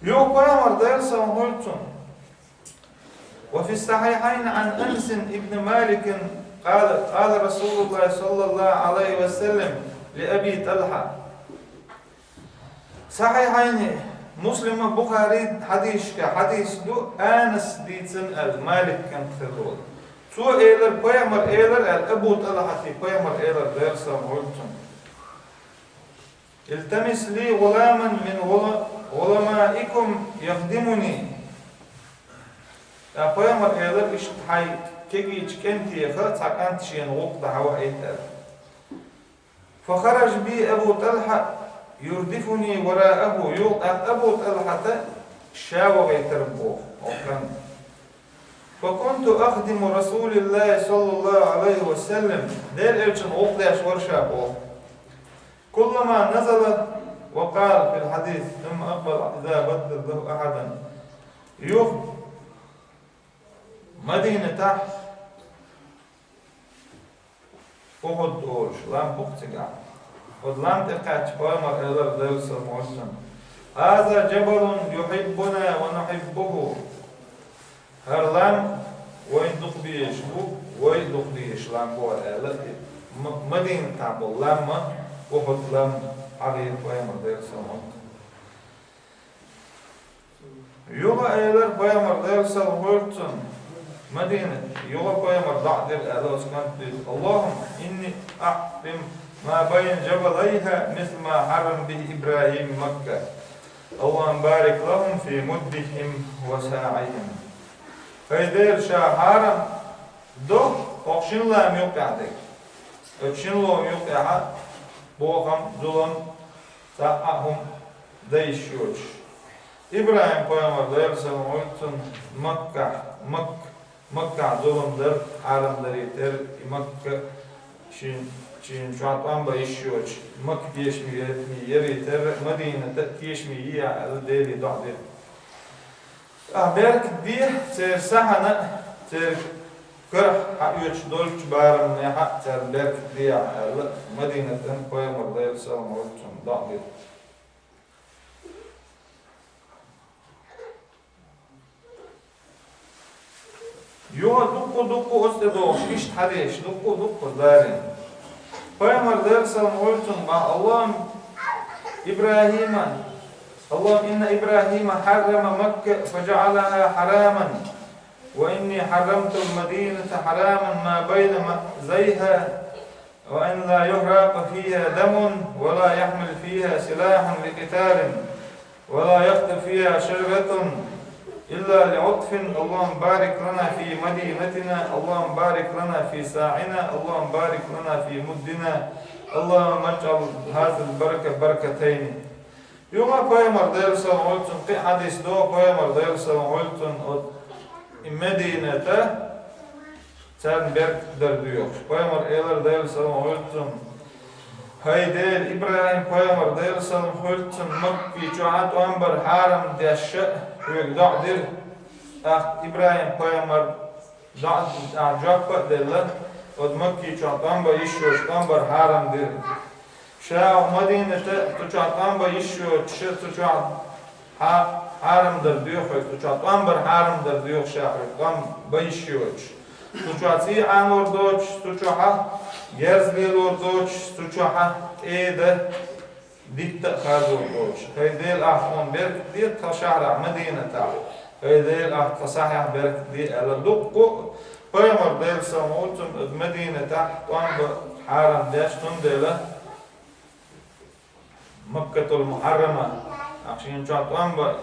Юха пайхамар, Делан салам хуьлда цунна. وفي الصحيحين عن أنس بن مالك قال: قال رسول الله صلى الله عليه وسلم لأبي طلحة. Сахьихьайни Муслима, Бухари хьадисашка хьадис ду, Анаса дийцина аьлла, Малик кӀант хилла волу. Цо элира, пайхамар элира аьлла, Абу ТӀалхьате пайхамар элира, Делан салам хуьлда цунна: «Илтамис ли гӀуламан мин гӀула-, гӀуламаикум яхдимуни». Ткъа пайхамар элира, иштта хьайн кегийчу кӀентеха цхьа кӀант шена гӀуллакх дан хьаваийта аьлла. Фахараджа би Абу ТӀалхьа юрдифуни варааху, юха тӀаккха Абу ТӀалхьата ша вахийтар боху, оха кӀант. Факунту ахдиму Расулиллахи саллаллаху Ӏалайхи ва саллам, Делан Элчанна гӀуллакх деш вара ша боху. Куллама назала ва къала фил хьадис, сумма акъбала иза баддала лаху ахьадан. Юха Мадинатахь Ухуд олуш лам бу-кх цигахь. Оцу лам тӀе кхаьчча, пайхамар элира, Делан салам хуьлда цунна: «Хаза джабалун юхиббуна ва нухиббуху». ХӀара лам вайна дукха безаш бу, вай а дукха дезаш лам бу хӀара аьлла, и М-, Мадинатахь болу лам, Ухуд лам хьахийра пайхамар, Делан салам хуьлда цунна. Юха элира пайхамар, Делан салам хуьлда цунна, Мадинат, юха пайхамар доӀа дира аьлла оцу кӀанта дуьйцу: «Аллахумма инни ахьрим ма байна джабалайха мисла ма хьаррама бихи ИбрахӀим Макка. Аллахумма барик лахум фи муддихим ва саӀихим». ХӀай Дела, ша хьарам до хӀокху шина лама юккъехь дерг. Оцу шина лома юккъехь бохам, зулам, цхьа а хӀума дан йиш йоцуш. ИбрахӀим-пайхамар, Делан салам хуьлда цунна, Маккахь, Мак-, Маккахь зулам дар хьарам дарийтира, и Макка шен, шена чохь тӀом бан йиш йоцуш, Макка тешаме яр-, ярийтира, Мадинат а тешаме йийхьа аьлла, Деле доӀа дира. Ахь беркат де церан сахьтана а, церан карахь хьаоьцуш долчу барамехь а царна беркат дехьа аьлла, Мадинатан пайхамар, Делан салам хуьлда цунна, доӀа дира. Юха дуккха-дуккха оцу тӀе догӀуш иштта хьадисаш, дуккха-дуккха далийна. Пайхамар, Делан салам хуьлда цунна, боху: «Аллахумма ИбрахӀима, Аллахумма инна ИбрахӀима хьаррама Макка фаджаӀалаха хьараман, ва инни хьаррамтул Мадината хьараман ма байна ма-, зайха». «Ва ан ла юхракъа фиха дамун, ва ла яхмил фиха силахун ли къиталин, ва ла яхту фиха шаджаратун илла ли Ӏутфин. Аллахумма барик лана фи мадинатина, Аллахумма барик лана фи саӀина, Аллахумма барик лана фи муддина, Аллахумма аджӀал хазил барка баркатайни». Юха пайхамар, Делан салам хуьлда цунна, кхин а хьадис догӀу, пайхамар, Делан салам хуьлда цунна, оцу и Мадината царна беркат дар доьхуш. Пайхамар элира, Делан салам хуьлда цунна: «ХӀай Дела, ИбрахӀим-пайхамар, Делан салам хуьлда цунна, Макки чохь а тӀом бар хьарам деш а хьоьга доӀа дира». ТӀаккха ИбрахӀим-пайхамар доӀа, а, жоп а делла, оцу Макки чохь тӀом бан йиш йоцуш тӀом бар хьарам дира. Ша Мадината цу чохь тӀом бан йиш йоцуш, цу чохь хьа-, хьарам дар доьху хьоьга, цу чохь тӀом бар хьарам дар доьху ша хьоьга, тӀом бан йиш йоцуш. Цу чохь цӀий Ӏанор доцуш, цу чохь герз лелор доцуш, цу чохь кӀеда, дитта а хазор доцуш. ХӀай Дела, ахь тхуна беркат де тхан шахьарахь Мадинатахь. ХӀай Дела, ахь тхан сахьтехь беркат де аьлла, дуккха а пайхамар, Делан салам хуьлда цунна, оцу Мадинатахь тӀом бан хьарам деш, цундела Маккатул Мухьаррама, ахь шена чохь тӀом бан,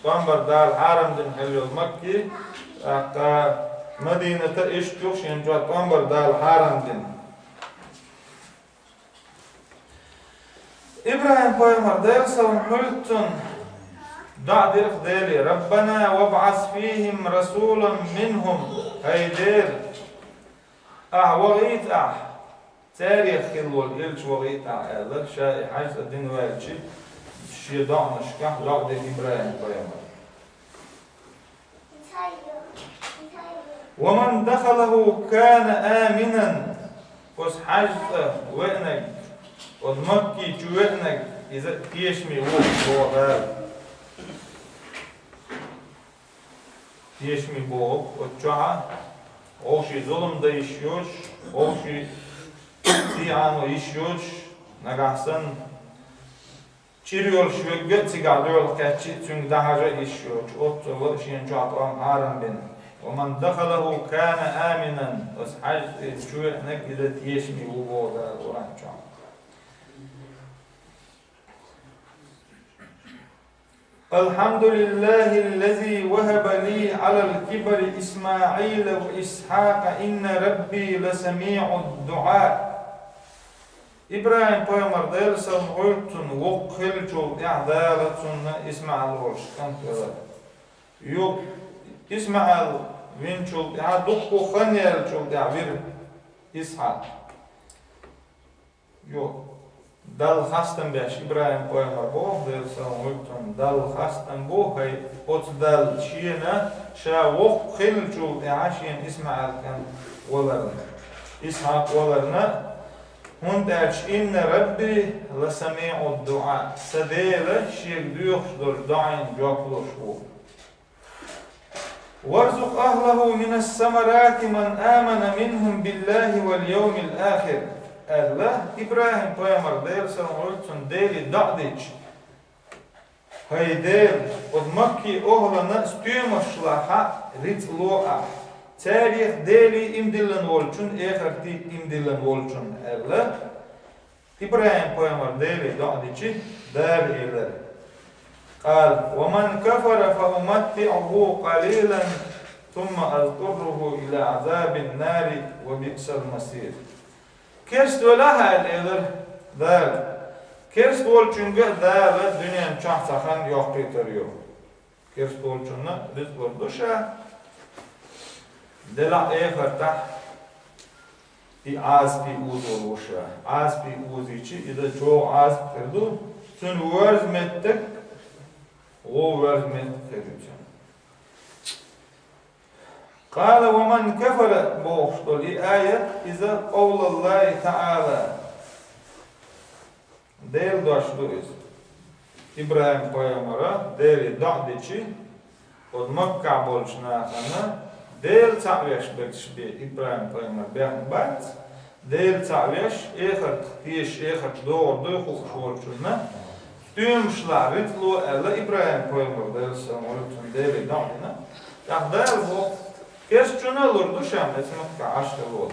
тӀом бар Дала хьарам дина хилла йолу Макки, тӀаккха Мадината иштта ю шена чохь тӀом бар Дала хьарам дина. ИбрахӀим-пайхамар, Делан салам хуьлда цунна, доӀа дира-кх Деле: «Раббана вабӀас фихим расулан минхум». ХӀай Дела, ахь вахийта ахь, царех хилла волу элча вахийта ахь аьлла, ша и хьаьж цӀа дина ваьлча, шен доӀанашкахь доӀа дира ИбрахӀим-пайхамар. «Ва ман дахалаху кана аминан». Оцу хьаьж цӀа веанарг, оцу Макки чу веанарг, иза тешаме ву боху Дала. Тешаме боху, оцу чохь а вовшийн зулам дан йиш йоцуш, вовшийн цӀий Ӏано йиш йоцуш, нагахь санна Чура йолуш верг а цигахь доьлху кхаьчча а, цуьнга дӀахьажа а йиш йоцуш, оццул а шена чохь тӀом хьарам бина. «Ва ман дахалаху кана аминан», оцу хьаьжцӀа чу веанарг иза тешаме ву боху Дала Къуръан чохь. «Алхьамдулиллахиллази вахаба ли алал кибари ИсмаӀила ва Исхьакъа, инна рабби ласамиӀуд-дуӀа». ИбрахӀим-пайхамар, Делан салам хуьлда цунна, воккха хиллачул тӀаьхьа Дала цунна ИсмаӀил волуш кӀант велира. Юха ИсмаӀил винчул тӀаьхьа дуккха хан яьллачул тӀаьхьа вира Исхьакъ. Йо, Далла хастам беш ИбрахӀим-пайхамар боху, Делан салам хуьлда цунна, Далла хастам бу, хӀай, оцу Далла шена ша воккха хиллачул тӀаьхьа шена ИсмаӀил кӀант валарна, Исхьакъ валарна, хӀунда аьлча: «Инна рабби ласамиӀуд-дуӀа», сан Дела шега доьхуш долчу доӀина жоп луш ву. «Варзукъ ахлаху минас самарати ман амана минхум биллахи вал йовмил ахир», аьлла, ИбрахӀим-пайхамар, Делан салам хуьлда цунна, Деле доӀа дича: «ХӀай Дела, оцу Маккин охӀлана стоьмашна лахахь рицкъ ло ахь, царех Деле иман диллина волчунна, эхартий иман диллина волчунна», аьлла. ИбрахӀим-пайхамар Деле доӀа дича, Дала элира: «Къала: ва ман кафара фа уматтиӀуху къалилан, сумма азтурруху ила азабин нари, ва биъсал масир». Керст велахь, аьлла элира Дала, керст волчуьнга а Дала дуьнен чохь цхьа хан йоккхуьйтур ю. Керст волчунна рицкъ лур ду ша, делахь эхартахь и Ӏазапе узор ву ша. Ӏазапе узийча, иза чӀогӀа Ӏазап хир ду, цуьнан воьрза меттиг, гӀо воьрза меттиг хир ю цуьнан. «Къала ва ман кафара», бохуш долу и аят, иза къовлаллахи таӀала. Делан дош ду иза. ИбрахӀим-пайхамара Деле доӀа дича, оцу Маккахь болчу нахана Дела цхьаъ веш берш бен ИбрахӀим-пайхамар бехна бац, Дела цхьаъ веш, эхартах тешаш, эхарт догӀур дуй хууш волчунна стоьмашна лахахь рицкъ ло аьлла ИбрахӀим-пайхамар, Делан салам хуьлда цунна, Деле доӀа дина. ТӀаккха Дала боху: «Керстачунна а лур ду ша, оцу Маккахь Ӏаш хилла волу».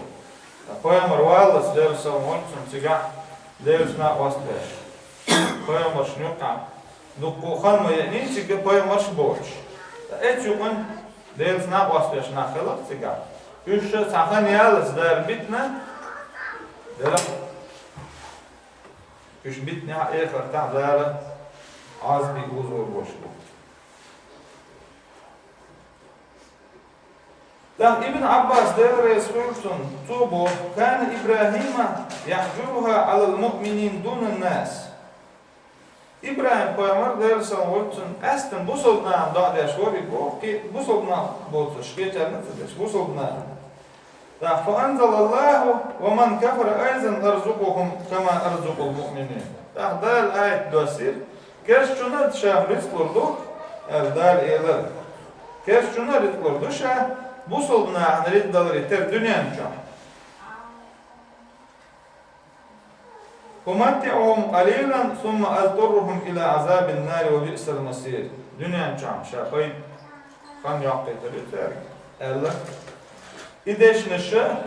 Пайхамар валлалц, Делан салам хуьлда цунна, цигахь Делаца накъост веш, пайхамаршна юккъехь дуккха хан ма еаний цига пайхамарш а боцуш. Ткъа оцу юкъана Делаца накъост веш нах хилла-кх цигахь. Уьш ша цхьа хан яллалц Дала битина, делахь, уьш битинехь а, эхартахь а Дала Ӏазапе узор веш бу. ТӀаккха Ибн Ӏаббас, Дела реза хуьлда цунна, цо боху: «Кана ИбрахӀима яхьжуруха Ӏалал муъминин дунан нас». ИбрахӀим-пайхамар, Делан салам хуьлда цунна, къаьсттина бусалба нахана доӀа деш вара и боху, кхин бусалба нах боцурш кхечарна а ца деш, бусалба нахана. ТӀаккха: «Фа анзалаллаху: ва ман кафара айзан арзукъухум кама арзукъул муъминин». ТӀаккха Дала аят доссийра: «Керстачунна а ша рицкъ лур ду», аьлла Дала элира. Керстачунна а рицкъ лур ду ша, бусалба нахана рицкъ даларе терра дуьнен чохь. «Уматтиъухум къалилан, сумма азтуррухум ила азабин нари ва биъсал масир». Дуьнен чохь ша пайда, хан йоккхуьйтур ю цаьрга, аьлла. И дешнаш ша,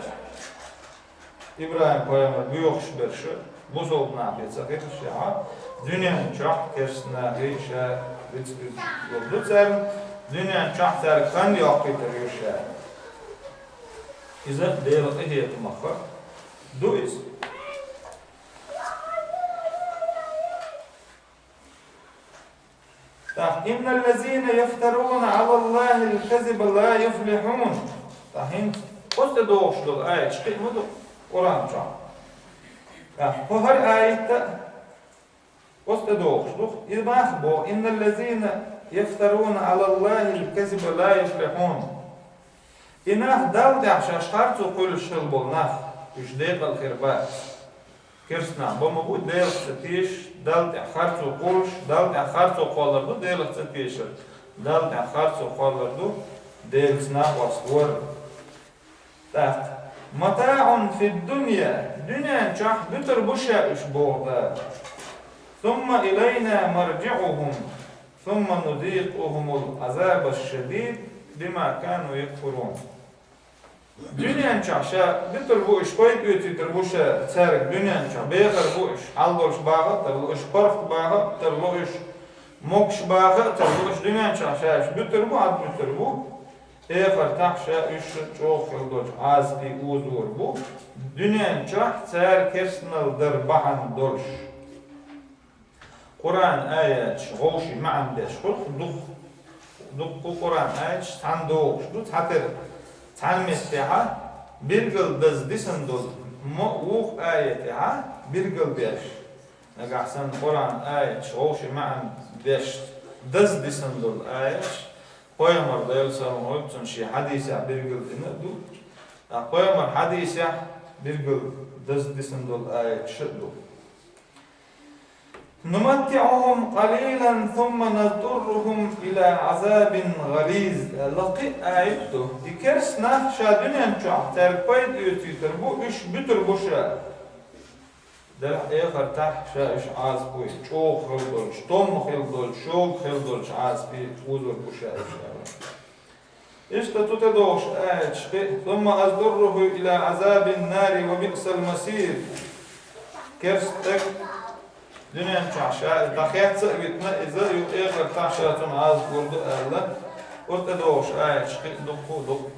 ИбрахӀим-пайхамар боьхуш берш, бусалба нахе ца хиларшехь, дуьнен чохь керста нахе ша рицкъ лур ду царна, дуьнен чохь цаьрга хан йоккхуьйтур ю ша. Иза Делан къинхетамах ду иза. ТӀаккха: «Инналлазина яфтаруна Ӏалаллахил казиба ла юфлихьун». ТӀаккха хӀинца оцу тӀе догӀуш долу аяташ кхин а ма ду Къуръан чохь. ТӀаккха хӀара аят а оцу тӀе догӀуш ду. И нах боху: «Инналлазина яфтаруна Ӏалаллахил казиба ла юфлихьун». И нах Далла тӀехь шаьш харцо кхуьйлуш хилла болу нах, уьш декъала хир бац. Керста нах бан ма бу Делах ца тешаш, Далла тӀехь харцо кхуллуш, Далла тӀехь харцо кхоллар ду Делах ца тешар, Далла тӀехь харцо кхоллар ду Делаца накъост вар. ТӀаккха: «МатаӀун фид-дунья», дуьнен чохь буьтур бу ша уьш, боху Дала. ثم إلينا مرجعهم ثم نذيقهم العذاب الشديد بما كانوا يكفرون. Дуьнен чохь ша буьтур бу уьш, пайда оьцуьйтур бу ша цаьрга дуьнен чохь, бехар бу уьш, хьал долуш баха а тарло уьш, паргӀат баха а тарло уьш, могуш баха а тарло уьш, дуьнен чохь ша уьш буьтур бу, хьан буьтур бу, эхартахь ша уьш чӀогӀа хила долчу Ӏазапе озор бу, дуьнен чохь цара керстанал дар бахьана долуш. Къуръан аяташ вовшийн маьӀна деш хуьлу дукха, дуккха Къуръан аяташ цхьаьна догӀуш ду, цхьатера цхьана меттехьа билггал даза дисина долу, мо вукху аятехьа билггал деш. Нагахь санна Къуръан аяташ вовшийн маьӀна деш даза дисина долу аяташ, пайхамар Делан салам хуьлда цунна шен хьадисехь билггал дина а ду, ткъа пайхамар хьадисехь билггал даза дисина долу аяташ а ду. نمتعهم قليلا ثم نضطرهم إلى عذاب غليظ. Лакхи а аят ду. И керста нах ша дуьнен чохь цаьрга пайда оьцуьйтур бу, уьш буьтур бу ша. Делахь эхартахь ша уьш Ӏазапе, чӀогӀа хила долчу, томма хила долчу, шога хила долчу Ӏазапе озор бу ша уьш. Иштта цу тӀедогӀуш аяташ кхин а: ثم أضطره إلى عذاب النار وبئس المصير. Керста стаг дуьнен чохь ша иза дӀахецна а витина, иза юха эхартахь ша цунна Ӏазап гур ду аьлла, оцу тӀедогӀуш аяташ кхин а дуккха а ду.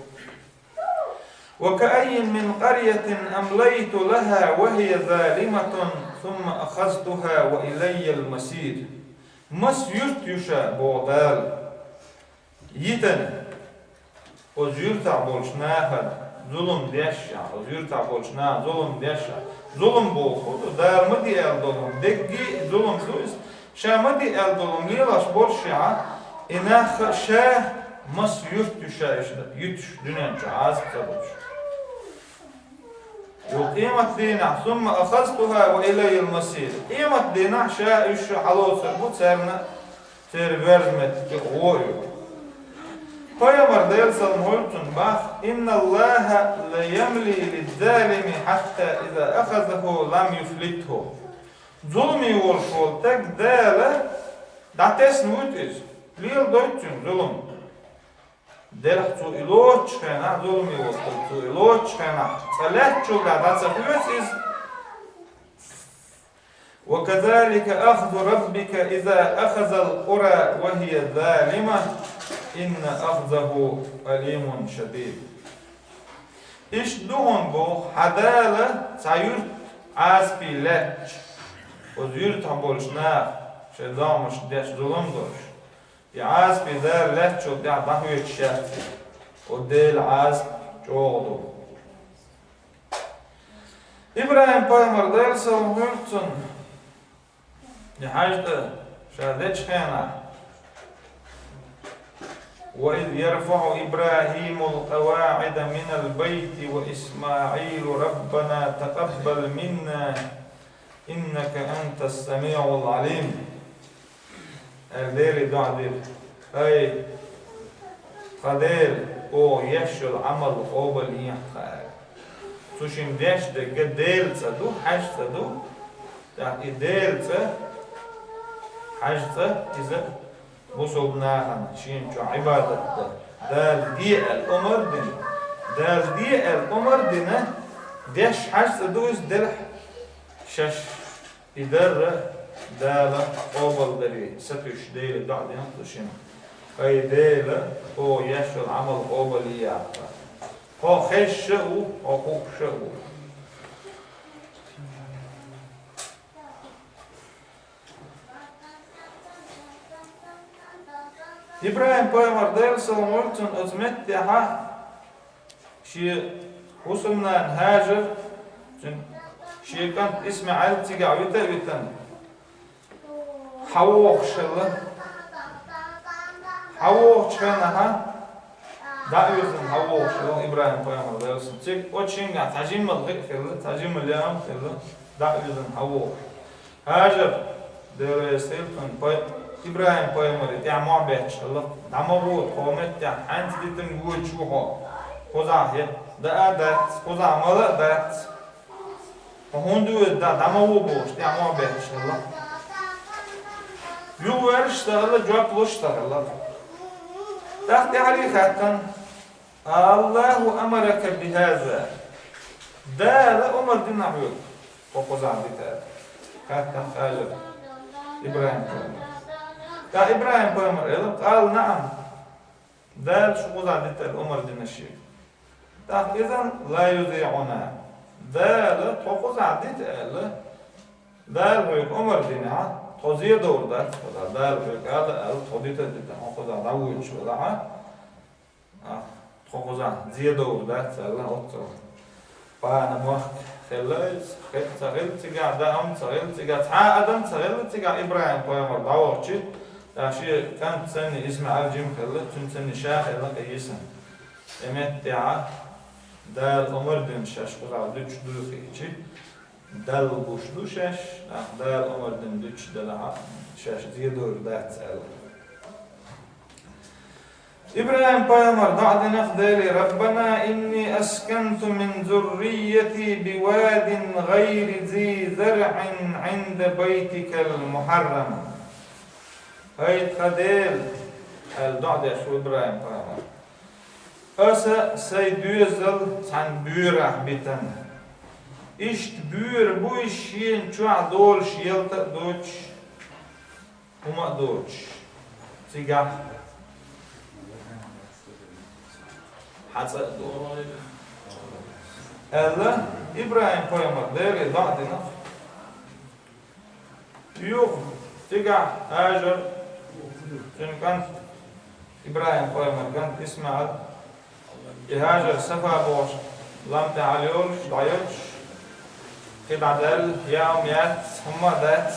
وكأين من قرية أمليت لها وهي ظالمة ثم أخذتها وإلي المصير. Маса юрт ю ша, боху Дала. Йитина, оцу юьртахь болчу нахана зулам дешшехь, оцу юьртахь болчу наха зулам дешшехь, зулам боху, Дала ма де аьлла долу, дегги а зулам ду иза, ша ма де аьлла долу лелаш болушехь, и нах а ша маса юрт ю ша уьш юьтуш дуьнен чу Ӏазап ца болуш. Юха къематдийнахь, ثم أخذتها وإلي المصير. Къематдийнахь ша уьш хьалоцур бу царна, церан воьрза меттиг тӀе гӀо а ю. Пайхамар Делан салам хуьлда цунна бах: إن الله ليملي للظالم حتى إذا أخذه لم يفلته. Зуламе волуш волу стаг Дала дӀатесна вуьту иза, леладойту цуьнга зулам. Делахь цо и лоцучу хенахь, зуламе волу стаг цо и лоцучу хенахь, цкъа лаьттачул тӀаьхьа дӀа ца хоьцу иза. وكذلك أخذ ربك إذا أخذ القرى وهي ظالمة إن أخذه أليم شديد. Иштта ду хьуна боху хьан Дала цхьа юрт Ӏазапе лаьттачу, оцу юьртахь болчу наха, шайн догӀмашна деш зулам долуш. И Ӏазапе Дала лаьттачул тӀаьхьа дӀахоьцуш яц. Оцу Делан Ӏазап чӀогӀа ду. ИбрахӀим-пайхамар, Делан салам хуьлда цунна, и хьаьжцӀа ша дечу хенахь: وإذ يرفع إبراهيم القواعد من البيت وإسماعيل ربنا تقبل منا إنك أنت السميع العليم. Аьлла, Деле доӀа дира: «Ай, тхан Дела, оха еш йолу Ӏамал къобалъехьа тхан», – аьлла. Цу шимма деш дерг Делан цӀа ду, хьаьжцӀа ду. ТӀаккха и Делан цӀа, хьаьжцӀа, иза бусалба нахана шена чохь Ӏибадат дан, Дала де аьлла омар а дина, Дала де аьлла омар а дина, деш хьаьжцӀа ду иза, делахь шаьш и дарра Дала къобалдаре сатуьйсуш Деле доӀа дина цу шимма: «Ай Дела, оха еш йолу Ӏамал къобалъехьа тхан. Хьо хезаш а ву, хьо хууш а ву». ИбрахӀим-пайхамар, Делан салам хуьлда цунна, оцу меттехьа шен хӀусамнана Хьажар, цуьнан шен кӀант ИсмаӀил цигахь вита а витина, хьан вохуш хилла? Хьан вохучу хенахьа, дӀа а вирзина хьан вохуш хилла ИбрахӀим-пайхамар, Делан салам. Цига оцу шингахь цхьа жимма хи а хилла, цхьа жимма лаам а хилла, дӀа а вирзина хьан вохуш. Хьажар, Дела реза хила цунна, пай-, ИбрахӀим-пайхамаре тӀаьхьа мохь бетташ хилла: «ДӀа ма гӀо, тхо меттехь хьаьнца дитина воьдуш ву хьо. Кхузахь я даа а дац, кхузахь мала а дац. Хьо хӀунда воьду, дӀа, дӀа ма гӀо», – бохуш, тӀаьхьа мохь бетташ хилла. Юхавоьрзуш ца хилла, жоп луш ца хилла. ТӀаккха тӀаьхьара хаьттина: «Аллаху амарака бихаза?» Дала омра дина хьоьга тхо кхузахь дита аьлла? Хаьттина Хьажара ИбрахӀим-пайхамара. ТӀаккха ИбрахӀим-пайхамара элира: «Къала наӀам». Дала шу кхузахь дита аьлла омра дина шега. ТӀаккха изан ла юзиӀуна. Дала тхо кхузахь дита аьлла, Дала хьоьга омра динехь, тхо зедовр дац, Дала хьоьга ала аьлла, тхо дита а дита, хьо кхузахь дӀавоьдуш велахь, а, тхо кхузахь зедовр дац аьлла, оццул. Пана мохк хилла иза, хи ца хилла цигахь, даим ца хилла цигахь, цхьа адам ца хилла цигахь ИбрахӀим-пайхамар дӀавахча, тӀаккха шен кӀант санна ИсмаӀил жима хилла, цуьнан санна ша хилла кхин йисина. И меттехь Дала омра дина шаьш кхузахь дуьтуш дуй хиъча, Далла гуш ду шаьш, тӀаккха Дала омра дина дуьтуш делахь, шаьш зедовр дац аьлла. ИбрахӀим-пайхамар доӀа динарх Деле: «Раббана инни асканту мин зуррийяти бивадин гайри зи зарӀин гӀинда байтикал мухьаррам». ХӀай тхан Дела, аьлла доӀа деш ву ИбрахӀим-пайхамар. Аса сайн доьзал цхьана боьрахь битина. Иштта боьра бу иза шена чохь долуш ялта а доцуш, хӀума а доцуш. Цигахь хьацӀа а доцуш. Аьлла, ИбрахӀим-пайхамар Деле доӀа дина. Юха цигахь Хьажар, цуьнан кӀант, ИбрахӀим-пайхамаран кӀант ИсмаӀил, и Хьажар Сафа бохучу лам тӀе хьалайолуш, дӀайолуш, кхин дӀадаьлла, яа хӀума яц, хӀумма а дац.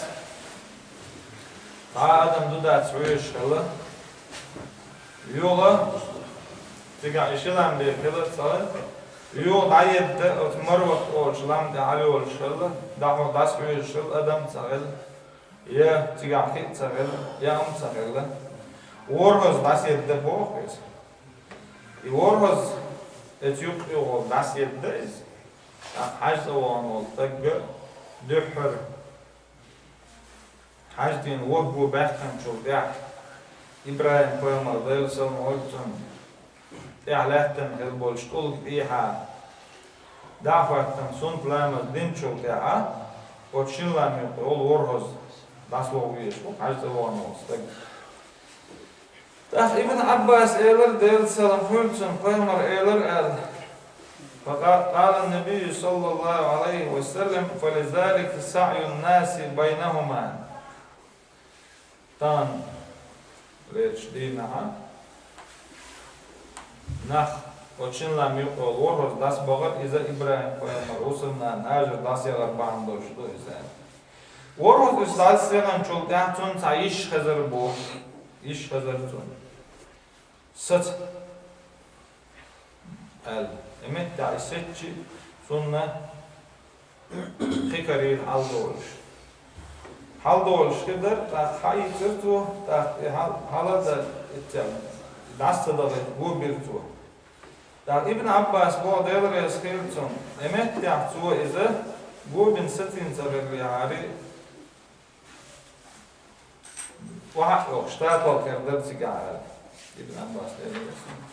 Цхьа а адам ду дац хьоьжуш хилла. Юха, цигахь и ши лам бен хилла ца, юха дӀаедда, оцу Марват олучу лам тӀе хьалайолуш хилла, дӀахьо дӀасахьоьжуш хилла адам ца хилла, я цигахь кхин а ца хилла, я хӀума ца хилла. ВорхӀазза дӀасаедда боху иза. И ворхӀазза, оцу юккъе волу дӀасаедда иза. ТӀаккха хьаьжцӀа вахана волу стаг дуьххьара хьаьжцӀийн вахо баьккхинчул тӀаьхьа ИбрахӀим-пайхамар, Делан салам хуьлда цунна, тӀехь лаьттина хилла болчу тӀулга тӀехьа дӀа а хӀоьттина, суннат ламаз динчул тӀаьхьа, оцу шина лам юккъе волу ворхӀазза дӀасаваха везаш ву хьаьжцӀа вахана волу стаг. ТӀаккха Ибн Ӏаббаса элира, Делан салам хуьлда цунна, пайхамар элира аьлла: «Факъа-, къала Набийю саллаллаху Ӏалайхи ва саллам: фализалика саъю ннаси байнахума». Тахана лерчу дийнахьа нах оцу шина лам юккъе волу ворхӀазза дӀасабахара, иза ИбрахӀим-пайхамар, вусарнана Хьажар дӀасаяхар бахьана долуш ду иза аьлла. ВорхӀазза иза дӀасаяханчул тӀаьхьа цунна цхьа йиш хезар боху, йиш хезар цунна. Саца аьлла. И меттехь и сецчи цунна кхин карийра хьаладолуш. Хьаладолуш хир дара, тӀаккха хьаийцира цо, тӀаккха и хьал-, хьала а дан, и цхьаъ дӀаса ца дахийта го бира цо. ТӀаккха Ибн Ӏаббаса боху, Дела реза хуьлда цунна, и меттехь цо иза го бина сацийна ца хиллехьара, охьа а йохуш, тапал кхердара цигахь аьлла. Ибн Ӏаббас элира цунна.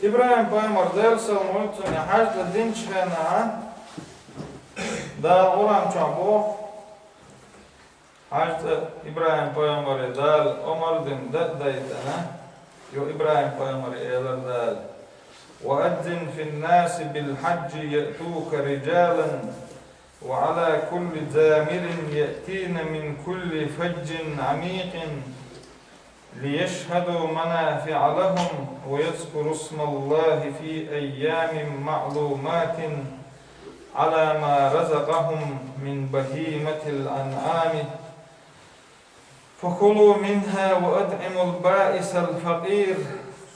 ИбрахӀим-пайхамар, Делан салам хуьлда цунна, хьаьжцӀа динчу хенахь, Дала Къуръан чохь боху, хьаьжцӀа ИбрахӀим-пайхамаре Дала омра дина дан а дайтина, юха ИбрахӀим-пайхамаре элира Дала: «Ва аззин фин-наси бил-хьаджи яътука риджалан ва Ӏала кулли замирин яътина мин кулли фажжин Ӏамикъин». ليشهدوا منافع لهم ويذكروا اسم الله في أيام معلومات على ما رزقهم من بهيمة الأنعام فكلوا منها وأطعموا البائس الفقير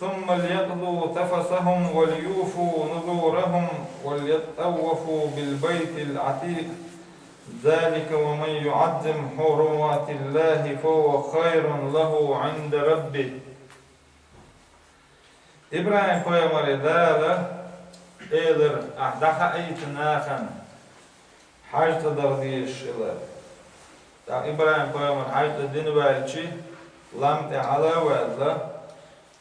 ثم ليقضوا تفثهم وليوفوا نذورهم وليطوفوا بالبيت العتيق ذلك ومن يعظم حرمات الله فهو خير له عند ربه. ИбрахӀим пайхамаре Дала элира: «Ахь дӀахаийта нахана хьажцӀа даха дезаш хилар». ТӀаккха ИбрахӀим пайхамар хьажцӀа дина ваьлча, лам тӀа хьала а ваьлла,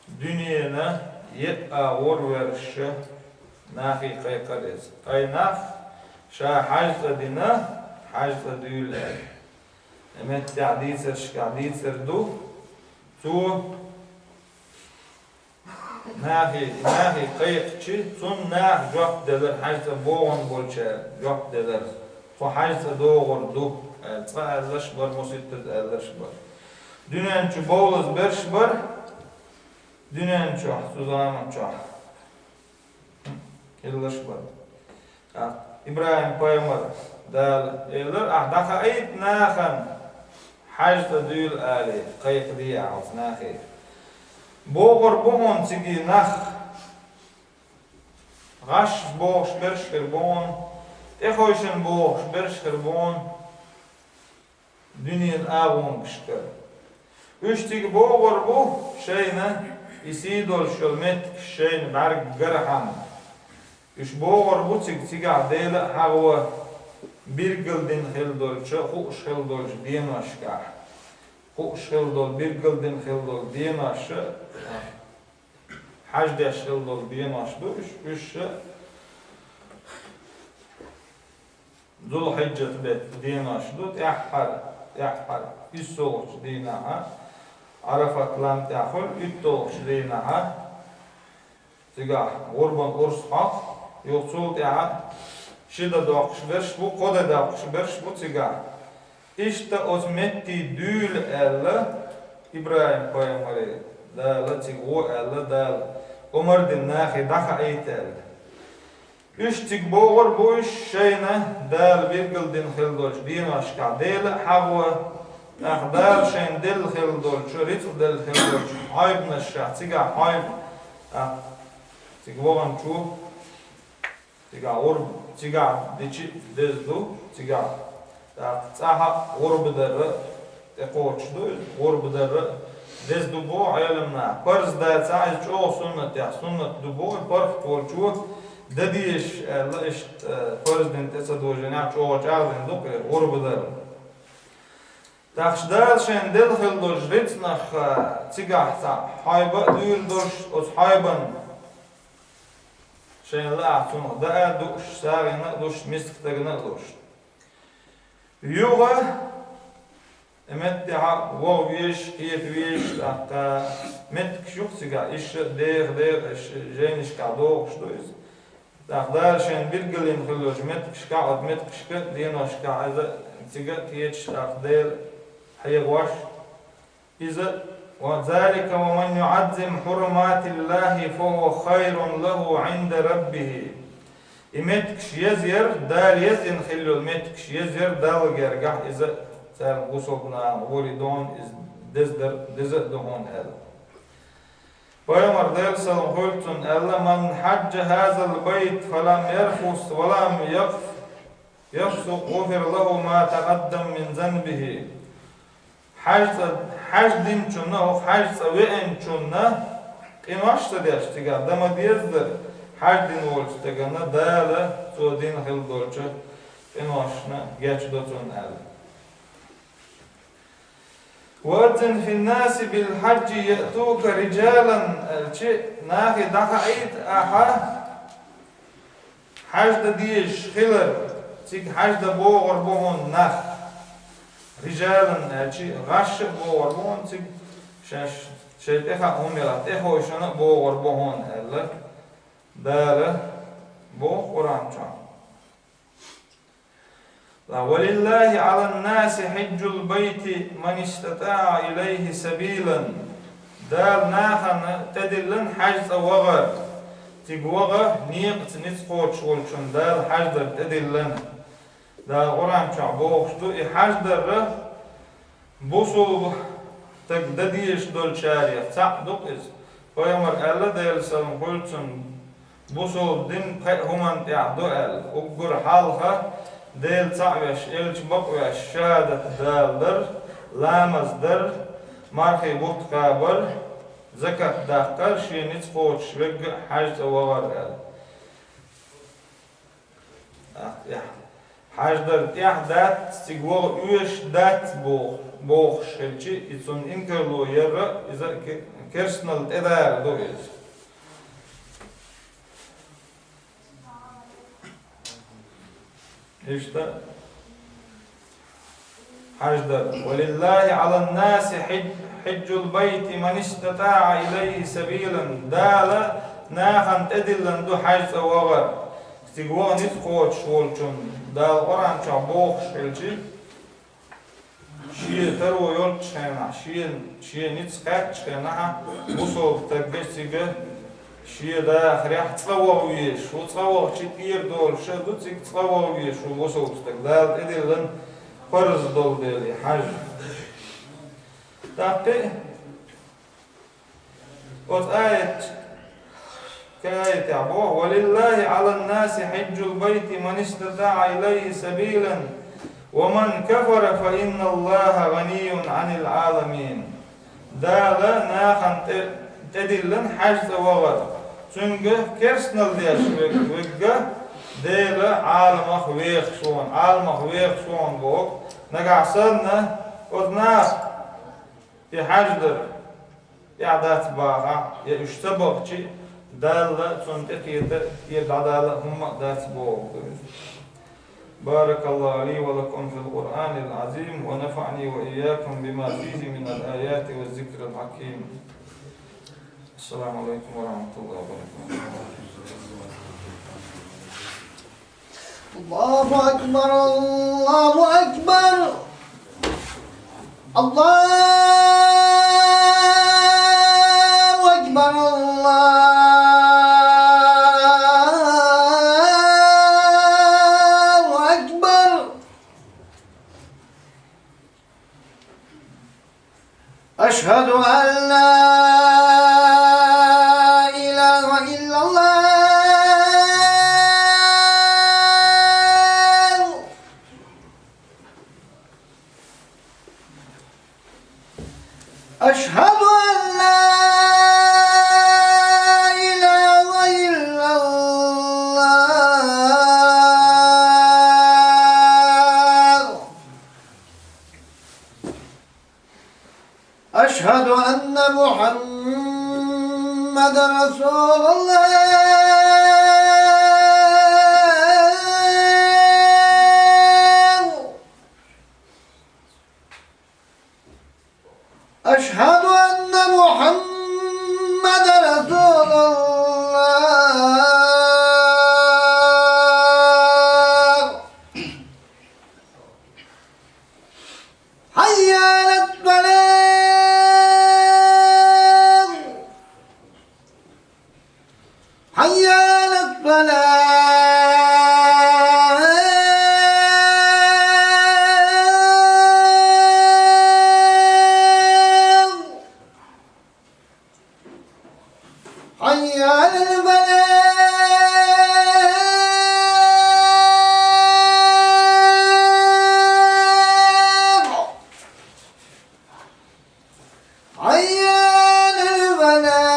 дуьненан йиъ агӀор верзаш нахе кхайкхар иза. Ай нах, ша хьажцӀа дина, хьажцӀа дуьйла аьлла. Э, меттехь дийцаршкахь дийцар ду, цо нахе, нахе кхайкхича, цунна наха жоп делар, хьажцӀа богӀун болчара жоп делар. Тхо хьажцӀа догӀур ду, аьлла, цкъа аьлларш бара, муситтаза аьлларш бара. Дуьнен чу бовлаза берш бара, дуьнен чохь, цу заман чохь хилларш бара. ТӀаккха ИбрахӀим пайхамар Дала элира: «Ахь дӀахаийта нахана хьажцӀа дуьйла», — аьлла, кхайкхаде ахь оцу нахе. БогӀур бу хьуна цига нах, гӀаш богӀуш берш хир бу хьуна, тӀехойшина богӀуш берш хир бу хьуна дуьненан агӀонгашкара. Уьш цига богӀур бу шайна и сий долуш йолу меттигаш шайна бӀаьрг гархьама. Уьш богӀур бу цига, цигахь Дела а хьахо билгалдина хилла долчу, хууш хилла долчу деношкахь. Хууш хилла долу, билгалдина хилла долу денош, хьаж деш хилла долу денош ду уьш, уьш Зулхьиджат беттан денош ду, тӀаьххьара, тӀаьххьара иссолгӀачу дийнахьа, Ӏарафат лам тӀехь хуьлу, иттолгӀачу дийнахьа, цигахь гӀурбан урс хьокху, юха цул тӀаьхьа ши де доккхуш берш бу, кхо де доккхуш берш бу цигахь. Иштта оцу метте дуьйла аьлла, ИбрахӀим-пайхамаре Дала цига гӀо аьлла, Дала омар дина нахе дӀахаийта аьлла. Уьш цига богӀур бу уьш шайна Дала билгалдина хилла долчу деношкахь Дела а хьахо, тӀаккха Дала шайна делла хилла долчу, рицкъ делла хилла долчу хьайбанашшехь, цигахь хьайба, тӀаккха цига ваханчо, цигахь гӀурба, цигахь дичи деза ду, цигахь, тӀаккха цӀахь а гӀурба дарра тӀекхочуш ду иза, гӀурба дарра деза ду боху Ӏеламнаха. Парз дацахь иза, чӀогӀа суннатехь суннат ду боху, паргӀат волчо дан дезаш аьлла, иштта, э, парз дина тӀе ца дожийнехь, чӀогӀа чӀагӀдина ду-кх и гӀурба дарра. ТӀаккха Дала шайна делла хилла долчу рицкъанах, э, цигахь цхьа хьайба а дуьйр долуш, оцу хьайбан шайна лаахь цунах даа а дууш, сагӀина а луш, миска тагана а луш. Юха, э, меттехьа ваха везаш, кхета везаш, тӀаккха меттигаш ю-кх цигахь, иштта деха-деха, иштта жайнашкахь догӀуш ду иза. ТӀаккха Дала шайна билгалйина хилла йолчу меттигашкахь, оцу меттигашка, деношкахь иза цига а кхеташ, тӀаккха Дела хьехош, иза: «Ва залика ва ман юӀаззим хьуруматиллахи фа хува хайрун лаху Ӏинда раббихи». И меттигаш езъяр, Дала езйина хилла йолу меттигаш езъяр Далла гергахь, иза царна бусалба нахана гӀоле догӀун, иза деза дар, деза а ду хьуна аьлла. Пайхамар, Делан салам хуьлда цунна, аьлла: «Ман хьаджа хазал байт фа лам ярфус ва лам якъф, якъсу гӀуфира лаху ма такъаддама мин занбихи». Хьаьж цӀа, хьаьж динчунна, хӀокху хьаьж цӀа веанчунна къинош ца деш, цигахь дан ма деза дара, хьаьж дина волчу стагана Дала цо дина хилла долчу къиношна гечдо цунна аьлла. «Ва аззин фин-наси бил-хьаджи яътука риджалан», аьлча, нахе дӀахаийта ахьа, хьаьж дан дезаш хилар, цига хьаьж дан богӀур бу хьуна нах. Риджалан аьлча, гӀаш а богӀур бу хьуна цига, шаьш шайн тӀехь а хӀума ялахь, тӀехойшина а богӀур бу хьуна аьлла, Дала боху Къуръан чохь. «Ва лиллахи Ӏалан-наси хьиджул байти ман истатаӀа илайхи сабилан». Дала нахана тӀедиллина хьаьж цӀа вахар. Цига ваха некъаца ницкъ кхочуш волчунна Дала хьаьж дар тӀедиллина. Дала Къуръан чохь бохуш ду, и хьаьж дарра бусулба стаг дан дезаш долчарех цхьаъ ду-кх иза. Пайхамар аьлла, Делан салам хуьлда цунна, бусулба дин пхеа хӀуманна тӀехь ду аьлла. Уггар хьалха Дела цхьаъ веш, Элча бакъвеш, шахӀадат дала дар, ламаз дар, мархий бутт кхабар, закат даккхар, шен ницкъ кхочуш верг а хьажцӀа вахар аьлла. ТӀаккха тӀехь хьаждар тӀехь дац, цига ваха оьшуш дац бох-, бохуш хилча, и цунна инкарло яр а, иза ке-, керстанал тӀедара ду иза. Иштта хьаждар. «Ва лиллахи Ӏалан-наси хьидж-, хьиджул байти ман истатаӀа илайхи сабилан». Дала нахана тӀедиллина ду хьажцӀа вахар. Цига ваха ницкъ кхочуш волчунна, Дала Къуръан чохь бохуш хилча, шен таро йолчу хенахь, шен, шен ницкъ кхаьччу хенахь, бусалба стаг цига шен дахарехь цкъа ваха везаш ву, цкъа вахча тӀера долуш а ду, цига цкъа ваха везаш ву бусалба стаг. Дала тӀедиллина парз долу дела и хьаж. ТӀаккха оцу аят, кхин аятехь боху: «Ва лиллахи Ӏалан-наси хьиджул байти ман истатаӀа илайхи сабилан, ва ман кафара фа инналлаха гӀанийюн Ӏанил Ӏаламин». Дала нахана тӀе-, тӀедиллина хьажцӀа вахар. Цуьнга керстанал деш верг, верг а Дела Ӏаламах вехаш ву хьуна, Ӏаламах вехаш ву хьуна боху. Нагахь санна оцу наха и хьаждар тӀехь дац бахахь, я уьш ца бахча, Далла цунна тӀекхета, тӀера дӀадала хӀумма а дац боху иза. بارك الله لي ولكم في القرآن العظيم ونفعني وإياكم بما فيه من الآيات والذكر الحكيم. السلام عليكم ورحمة الله وبركاته. الله أكبر، الله أكبر، الله أكبر، الله أكبر. أشهد أن لا إله إلا الله. أشهد أن لا إله إلا الله. أشهد أن محمدا رسول الله. أشهد أن محمدا رسول الله. حي على الفلاح. حي على الفلاح. حي على الفلاح. حي على الفلاح.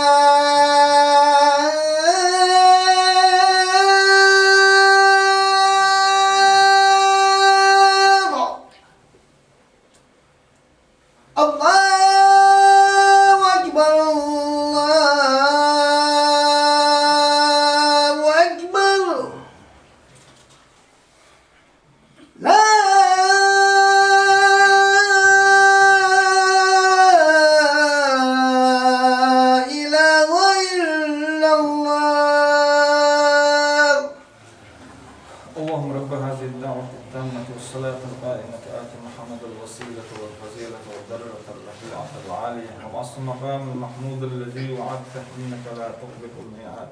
الله أكبر، الله أكبر. لا إله إلا الله. اللهم رب هذه الدعوة التامة والصلاة القائمة آت محمدا الوسيلة والفضيلة والدرجة الرفيعة العالية وابعثه المقام المحمود الذي وعدته إنك لا تخلف الميعاد.